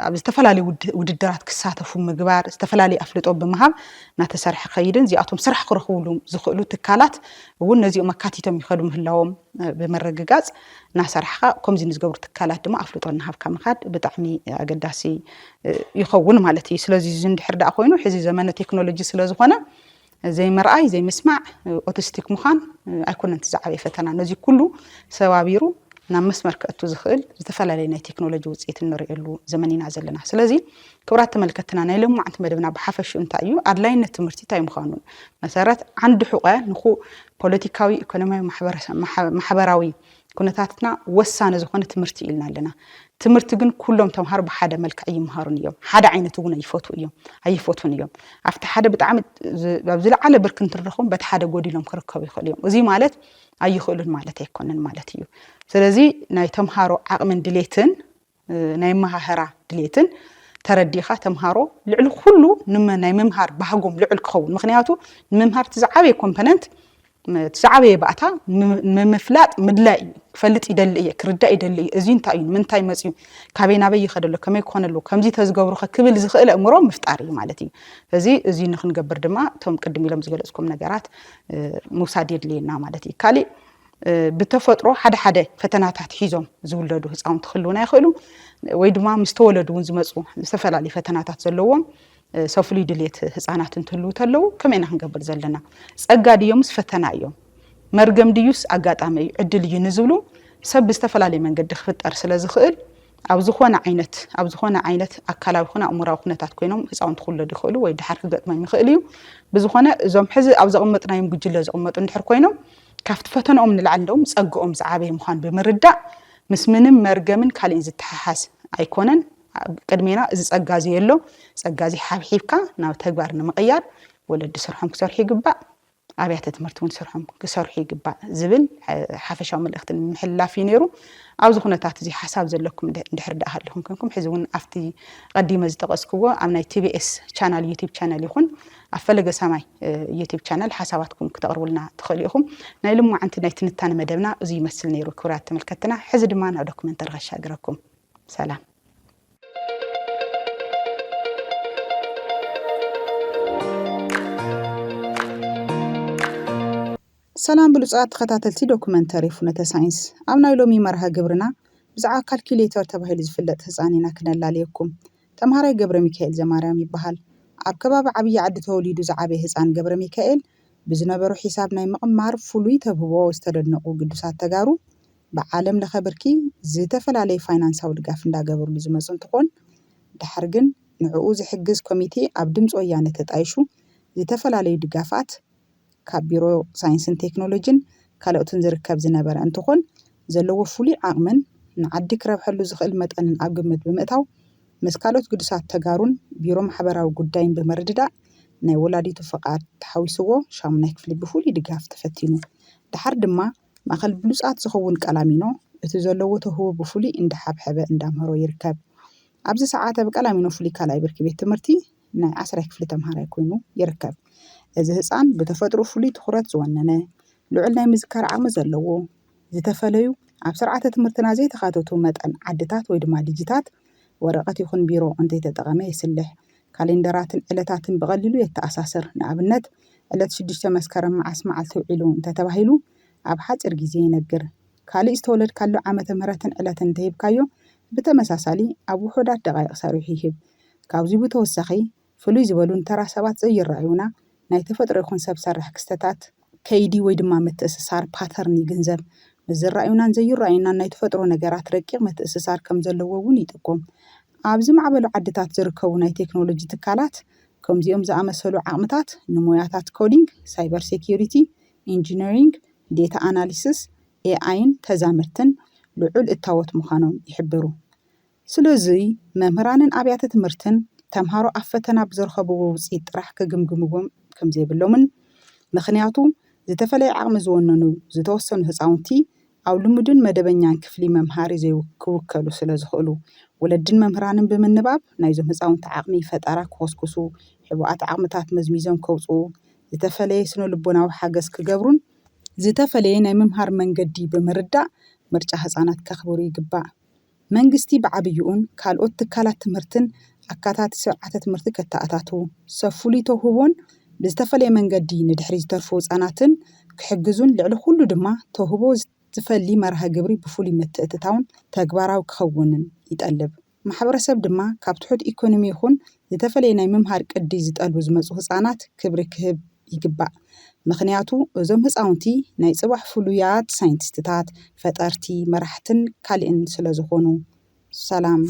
ኣብ ዝተፈላለዩ ውድድራት ክሳተፉ ምግባር ዝተፈላለዩ ኣፍልጦ ብምሃብ እናተሰርሐ ከይድን እዚኣቶም ስራሕ ክረኽብሉ ዝኽእሉ ትካላት እውን ነዚኦም ኣካቲቶም ይኸዱ ምህላዎም ብምርግጋፅ እናሰራሕካ ከምዚ ንዝገብሩ ትካላት ድማ ኣፍልጦ እናሃብካ ምኻድ ብጣዕሚ ኣገዳሲ ይኸውን ማለት እዩ። ስለዚ እዚ እንድሕር ደኣ ኮይኑ ሕዚ ዘመነ ቴክኖሎጂ ስለዝኾነ ዘይምርኣይ ዘይምስማዕ ኦቲስቲክ ምዃን ኣይኮነን እቲ ዝዓበየ ፈተና። ነዚ ኩሉ ሰባቢሩ ናብ መስመር ከእቱ ዝኽእል ዝተፈላለዩ ናይ ቴክኖሎጂ ውፅኢት እንሪእሉ ዘመን ኢና ዘለና። ስለዚ ክብራት ተመልከትና ናይ ሎማዓንቲ መደብና ብሓፈሽኡ እንታይ እዩ ኣድላይነት ትምህርቲ እንታይ ምዃኑን መሰረት ዓንዲ ሑቐ ንኹ ፖለቲካዊ ኢኮኖሚያዊ ማሕበራዊ ኩነታትና ወሳኒ ዝኾነ ትምህርቲ ኢልና ኣለና። ትምህርቲ ግን ኩሎም ተምሃሮ ብሓደ መልክዕ ኣይምሃሩን እዮም። ሓደ ዓይነት እውን ኣይፈትዉ እዮም ኣይፈትዉን እዮም። ኣብቲ ሓደ ብጣዕሚ ኣብ ዝለዓለ ብርኪ እንትንረኽቦም በቲ ሓደ ጎዲሎም ክርከቡ ይኽእሉ እዮም። እዚ ማለት ኣይኽእሉን ማለት ኣይኮነን ማለት እዩ። ስለዚ ናይ ተምሃሮ ዓቕምን ድሌትን ናይ መሃህራ ድሌትን ተረዲኻ ተምሃሮ ልዕሊ ኩሉ ናይ ምምሃር ባህጎም ልዑል ክኸውን ምክንያቱ ንምምሃር እቲ ዝዓበየ ኮምፖነንት እቲ ዝዓበየ ባእታ ንምፍላጥ ምድላይ እዩ። ክፈልጥ ይደሊ እየ፣ ክርዳእ ይደሊ እዩ። እዚ እንታይ እዩ? ንምንታይ መፅዩ? ካበይ ናበይ ይኸደሎ? ከመይ ክኾነሉ? ከምዚ ተዝገብሩኸ ክብል ዝኽእል ኣእምሮ ምፍጣር እዩ ማለት እዩ። እዚ እዚ ንክንገብር ድማ እቶም ቅድም ኢሎም ዝገለፅኩም ነገራት ምውሳድ የድልየና ማለት እዩ። ካሊእ ብተፈጥሮ ሓደ ሓደ ፈተናታት ሒዞም ዝውለዱ ህፃውንቲ ክህልውና ይኽእሉ ወይ ድማ ምስ ተወለዱ እውን ዝመፁ ዝተፈላለዩ ፈተናታት ዘለዎም ሰብ ፍሉይ ድሌት ህፃናት እንትህልዉ ተለዉ ከመይ ኢና ክንገብር ዘለና? ፀጋ ድዮምስ ፈተና እዮም? መርገም ድዩስ ኣጋጣሚ እዩ ዕድል እዩ ንዝብሉ ሰብ ብዝተፈላለየ መንገዲ ክፍጠር ስለ ዝኽእል ኣብ ዝኾነ ዓይነት ኣብ ዝኾነ ዓይነት ኣካላዊ ይኹን ኣእምራዊ ኩነታት ኮይኖም ህፃውንቲ ክውለዱ ይኽእሉ ወይ ድሓር ክገጥሞም ይኽእል እዩ። ብዝኾነ እዞም ሕዚ ኣብ ዘቐመጥናዮም ጉጅለ ዝቕመጡ እንድሕር ኮይኖም ካብቲ ፈተንኦም ንላዕሊ እንደውም ፀግኦም ዝዓበየ ምዃኑ ብምርዳእ ምስ ምንም መርገምን ካልእን ዝተሓሓዝ ኣይኮነን። ኣብ ቅድሜና እዚ ፀጋ እዚ የሎ። ፀጋ እዚ ሓብሒብካ ናብ ተግባር ንምቕያር ወለዲ ስርሖም ክሰርሑ ይግባእ። ኣብያተ ትምህርቲ እውን ስርሖም ክሰርሑ ይግባእ ዝብል ሓፈሻዊ መልእኽቲ ንምሕልላፍ እዩ ነይሩ። ኣብዚ ኩነታት እዚ ሓሳብ ዘለኩም እንድሕር ደኣ ሃልኹም ኮንኩም ሕዚ እውን ኣብቲ ቀዲመ ዝጠቐስክዎ ኣብ ናይ ቲቢኤስ ቻናል ዩቲብ ቻነል ይኹን ኣብ ፈለገ ሰማይ ዩቲብ ቻነል ሓሳባትኩም ክተቕርቡልና ትኽእሉ ኢኹም። ናይ ልሙዓንቲ ናይ ትንታነ መደብና እዚ ይመስል ነይሩ ክቡራት ተመልከትና። ሕዚ ድማ ናብ ዶክመንተሪ ከሻግረኩም። ሰላም። ሰላም ብሉጻት ተኸታተልቲ ዶኩመንተሪ ፍኖተ ሳይንስ፣ ኣብ ናይ ሎሚ መርሃ ግብርና ብዛዕባ ካልኩሌተር ተባሂሉ ዝፍለጥ ህጻን ኢና ክነላልየኩም። ተምሃራይ ገብረ ሚካኤል ዘማርያም ይበሃል። ኣብ ከባቢ ዓብዪ ዓዲ ተወሊዱ ዝዓበየ ህጻን ገብረ ሚካኤል ብዝነበሮ ሒሳብ ናይ ምቕማር ፍሉይ ተብህቦ ዝተደነቑ ግዱሳት ተጋሩ ብዓለም ለኸ ብርኪ ዝተፈላለየ ፋይናንሳዊ ድጋፍ እንዳገበርሉ ዝመፁ እንትኾን ድሓር ግን ንዕኡ ዝሕግዝ ኮሚቴ ኣብ ድምፂ ወያነ ተጣይሹ ዝተፈላለዩ ድጋፋት ካብ ቢሮ ሳይንስን ቴክኖሎጂን ካልኦትን ዝርከብ ዝነበረ እንትኾን ዘለዎ ፍሉይ ዓቕምን ንዓዲ ክረብሐሉ ዝኽእል መጠንን ኣብ ግምት ብምእታው ምስ ካልኦት ግዱሳት ተጋሩን ቢሮ ማሕበራዊ ጉዳይን ብምርድዳእ ናይ ወላዲቱ ፍቓድ ተሓዊስዎ ሻሙናይ ክፍሊ ብፍሉይ ድጋፍ ተፈቲኑ። ድሓር ድማ ማእኸል ብሉፃት ዝኸውን ቀላሚኖ እቲ ዘለዎ ተውህቦ ብፍሉይ እንዳሓብሐበ እንዳምሀሮ ይርከብ። ኣብዚ ሰዓት ኣብ ቀላሚኖ ፍሉይ ካልኣይ ብርኪ ቤት ትምህርቲ ናይ ዓስራይ ክፍሊ ተምሃራይ ኮይኑ ይርከብ። እዚ ህፃን ብተፈጥሮ ፍሉይ ትኹረት ዝወነነ፣ ልዑል ናይ ምዝካር ዓቕሚ ዘለዎ፣ ዝተፈለዩ ኣብ ስርዓተ ትምህርትና ዘይተኻተቱ መጠን ዓድታት ወይ ድማ ዲጂታት ወረቐት ይኹን ቢሮ እንተይተጠቐመ የስልሕ። ካሌንደራትን ዕለታትን ብቐሊሉ የተኣሳስር። ንኣብነት ዕለት ሽዱሽተ መስከረም መዓስ መዓልቲ ውዒሉ እንተተባሂሉ ኣብ ሓፂር ግዜ ይነግር። ካልእ ዝተወለድካሉ ዓመተ ምህረትን ዕለትን እንተሂብካዮ ብተመሳሳሊ ኣብ ውሑዳት ደቓይቕ ሰሪሑ ይህብ። ካብዚ ብተወሳኺ ፍሉይ ዝበሉን ተራ ሰባት ዘይረኣዩና ናይ ተፈጥሮ ይኹን ሰብ ሰራሕ ክስተታት ከይዲ ወይ ድማ ምትእስሳር ፓተርን ይግንዘብ። ምስ ዝረኣዩናን ዘይረኣዩናን ናይ ተፈጥሮ ነገራት ረቂቕ ምትእስሳር ከም ዘለዎ እውን ይጥቁም። ኣብ ዝማዕበሉ ዓድታት ዝርከቡ ናይ ቴክኖሎጂ ትካላት ከምዚኦም ዝኣመሰሉ ዓቕምታት ንሞያታት ኮዲንግ፣ ሳይበር ሴኪሪቲ፣ ኢንጂነሪንግ፣ ዴታ ኣናሊሲስ፣ ኤኣይን ተዛመድትን ልዑል እታወት ምዃኖም ይሕብሩ። ስለዚ መምህራንን ኣብያተ ትምህርትን ተምሃሮ ኣብ ፈተና ብዝረኸብዎ ውፅኢት ጥራሕ ክግምግምዎም ከምዘይብሎምን ምኽንያቱ ዝተፈለየ ዓቕሚ ዝወነኑ ዝተወሰኑ ህፃውንቲ ኣብ ልሙድን መደበኛን ክፍሊ መምሃሪ ዘይክውከሉ ስለ ዝኽእሉ ወለድን መምህራንን ብምንባብ ናይዞም ህፃውንቲ ዓቕሚ ፈጠራ ክኾስኩሱ ሕቡኣት ዓቕምታት መዝሚዞም ከውፅኡ ዝተፈለየ ስነ ልቦናዊ ሓገዝ ክገብሩን ዝተፈለየ ናይ ምምሃር መንገዲ ብምርዳእ ምርጫ ህፃናት ከኽብሩ ይግባእ። መንግስቲ ብዓብይኡን ካልኦት ትካላት ትምህርትን ኣካታቲ ስርዓተ ትምህርቲ ከተኣታትዉ፣ ሰብ ፍሉይ ተውህቦን ብዝተፈለየ መንገዲ ንድሕሪ ዝተርፉ ህፃናትን ክሕግዙን ልዕሊ ኩሉ ድማ ተውህቦ ዝፈሊ መርሃ ግብሪ ብፍሉይ ምትእትታውን ተግባራዊ ክኸውንን ይጠልብ። ማሕበረሰብ ድማ ካብ ትሑት ኢኮኖሚ ይኹን ዝተፈለየ ናይ ምምሃር ቅዲ ዝጠልቡ ዝመፁ ህፃናት ክብሪ ክህብ ይግባእ። ምኽንያቱ እዞም ህፃውንቲ ናይ ፅባሕ ፍሉያት ሳይንቲስትታት፣ ፈጠርቲ፣ መራሕትን ካልእን ስለ ዝኾኑ። ሰላም።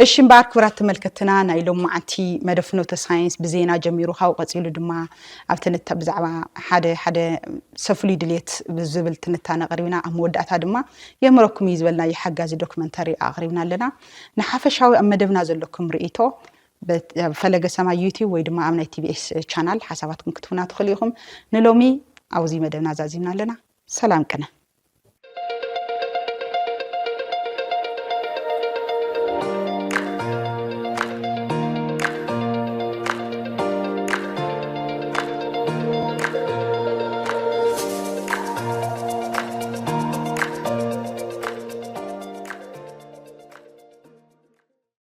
እሺ እምበኣር ክቡራት ተመልከትና ናይ ሎማዓንቲ መደብ ፍኖተ ሳይንስ ብዜና ጀሚሩ ካብኡ ቀፂሉ ድማ ኣብ ትንታ ብዛዕባ ሓደ ሓደ ሰብ ፍሉይ ድልየት ብዝብል ትንታነ ኣቕሪብና ኣብ መወዳእታ ድማ የምረኩም እዩ ዝበልናዮ ሓጋዚ ዶክመንተሪ ኣቕሪብና ኣለና። ንሓፈሻዊ ኣብ መደብና ዘለኩም ርእይቶ ፈለገ ሰማይ ዩቲዩብ ወይ ድማ ኣብ ናይ ቲቢኤስ ቻናል ሓሳባትኩም ክትህቡና ትኽእሉ ኢኹም። ንሎሚ ኣብዚ መደብና ዛዚምና ኣለና። ሰላም ቅነ።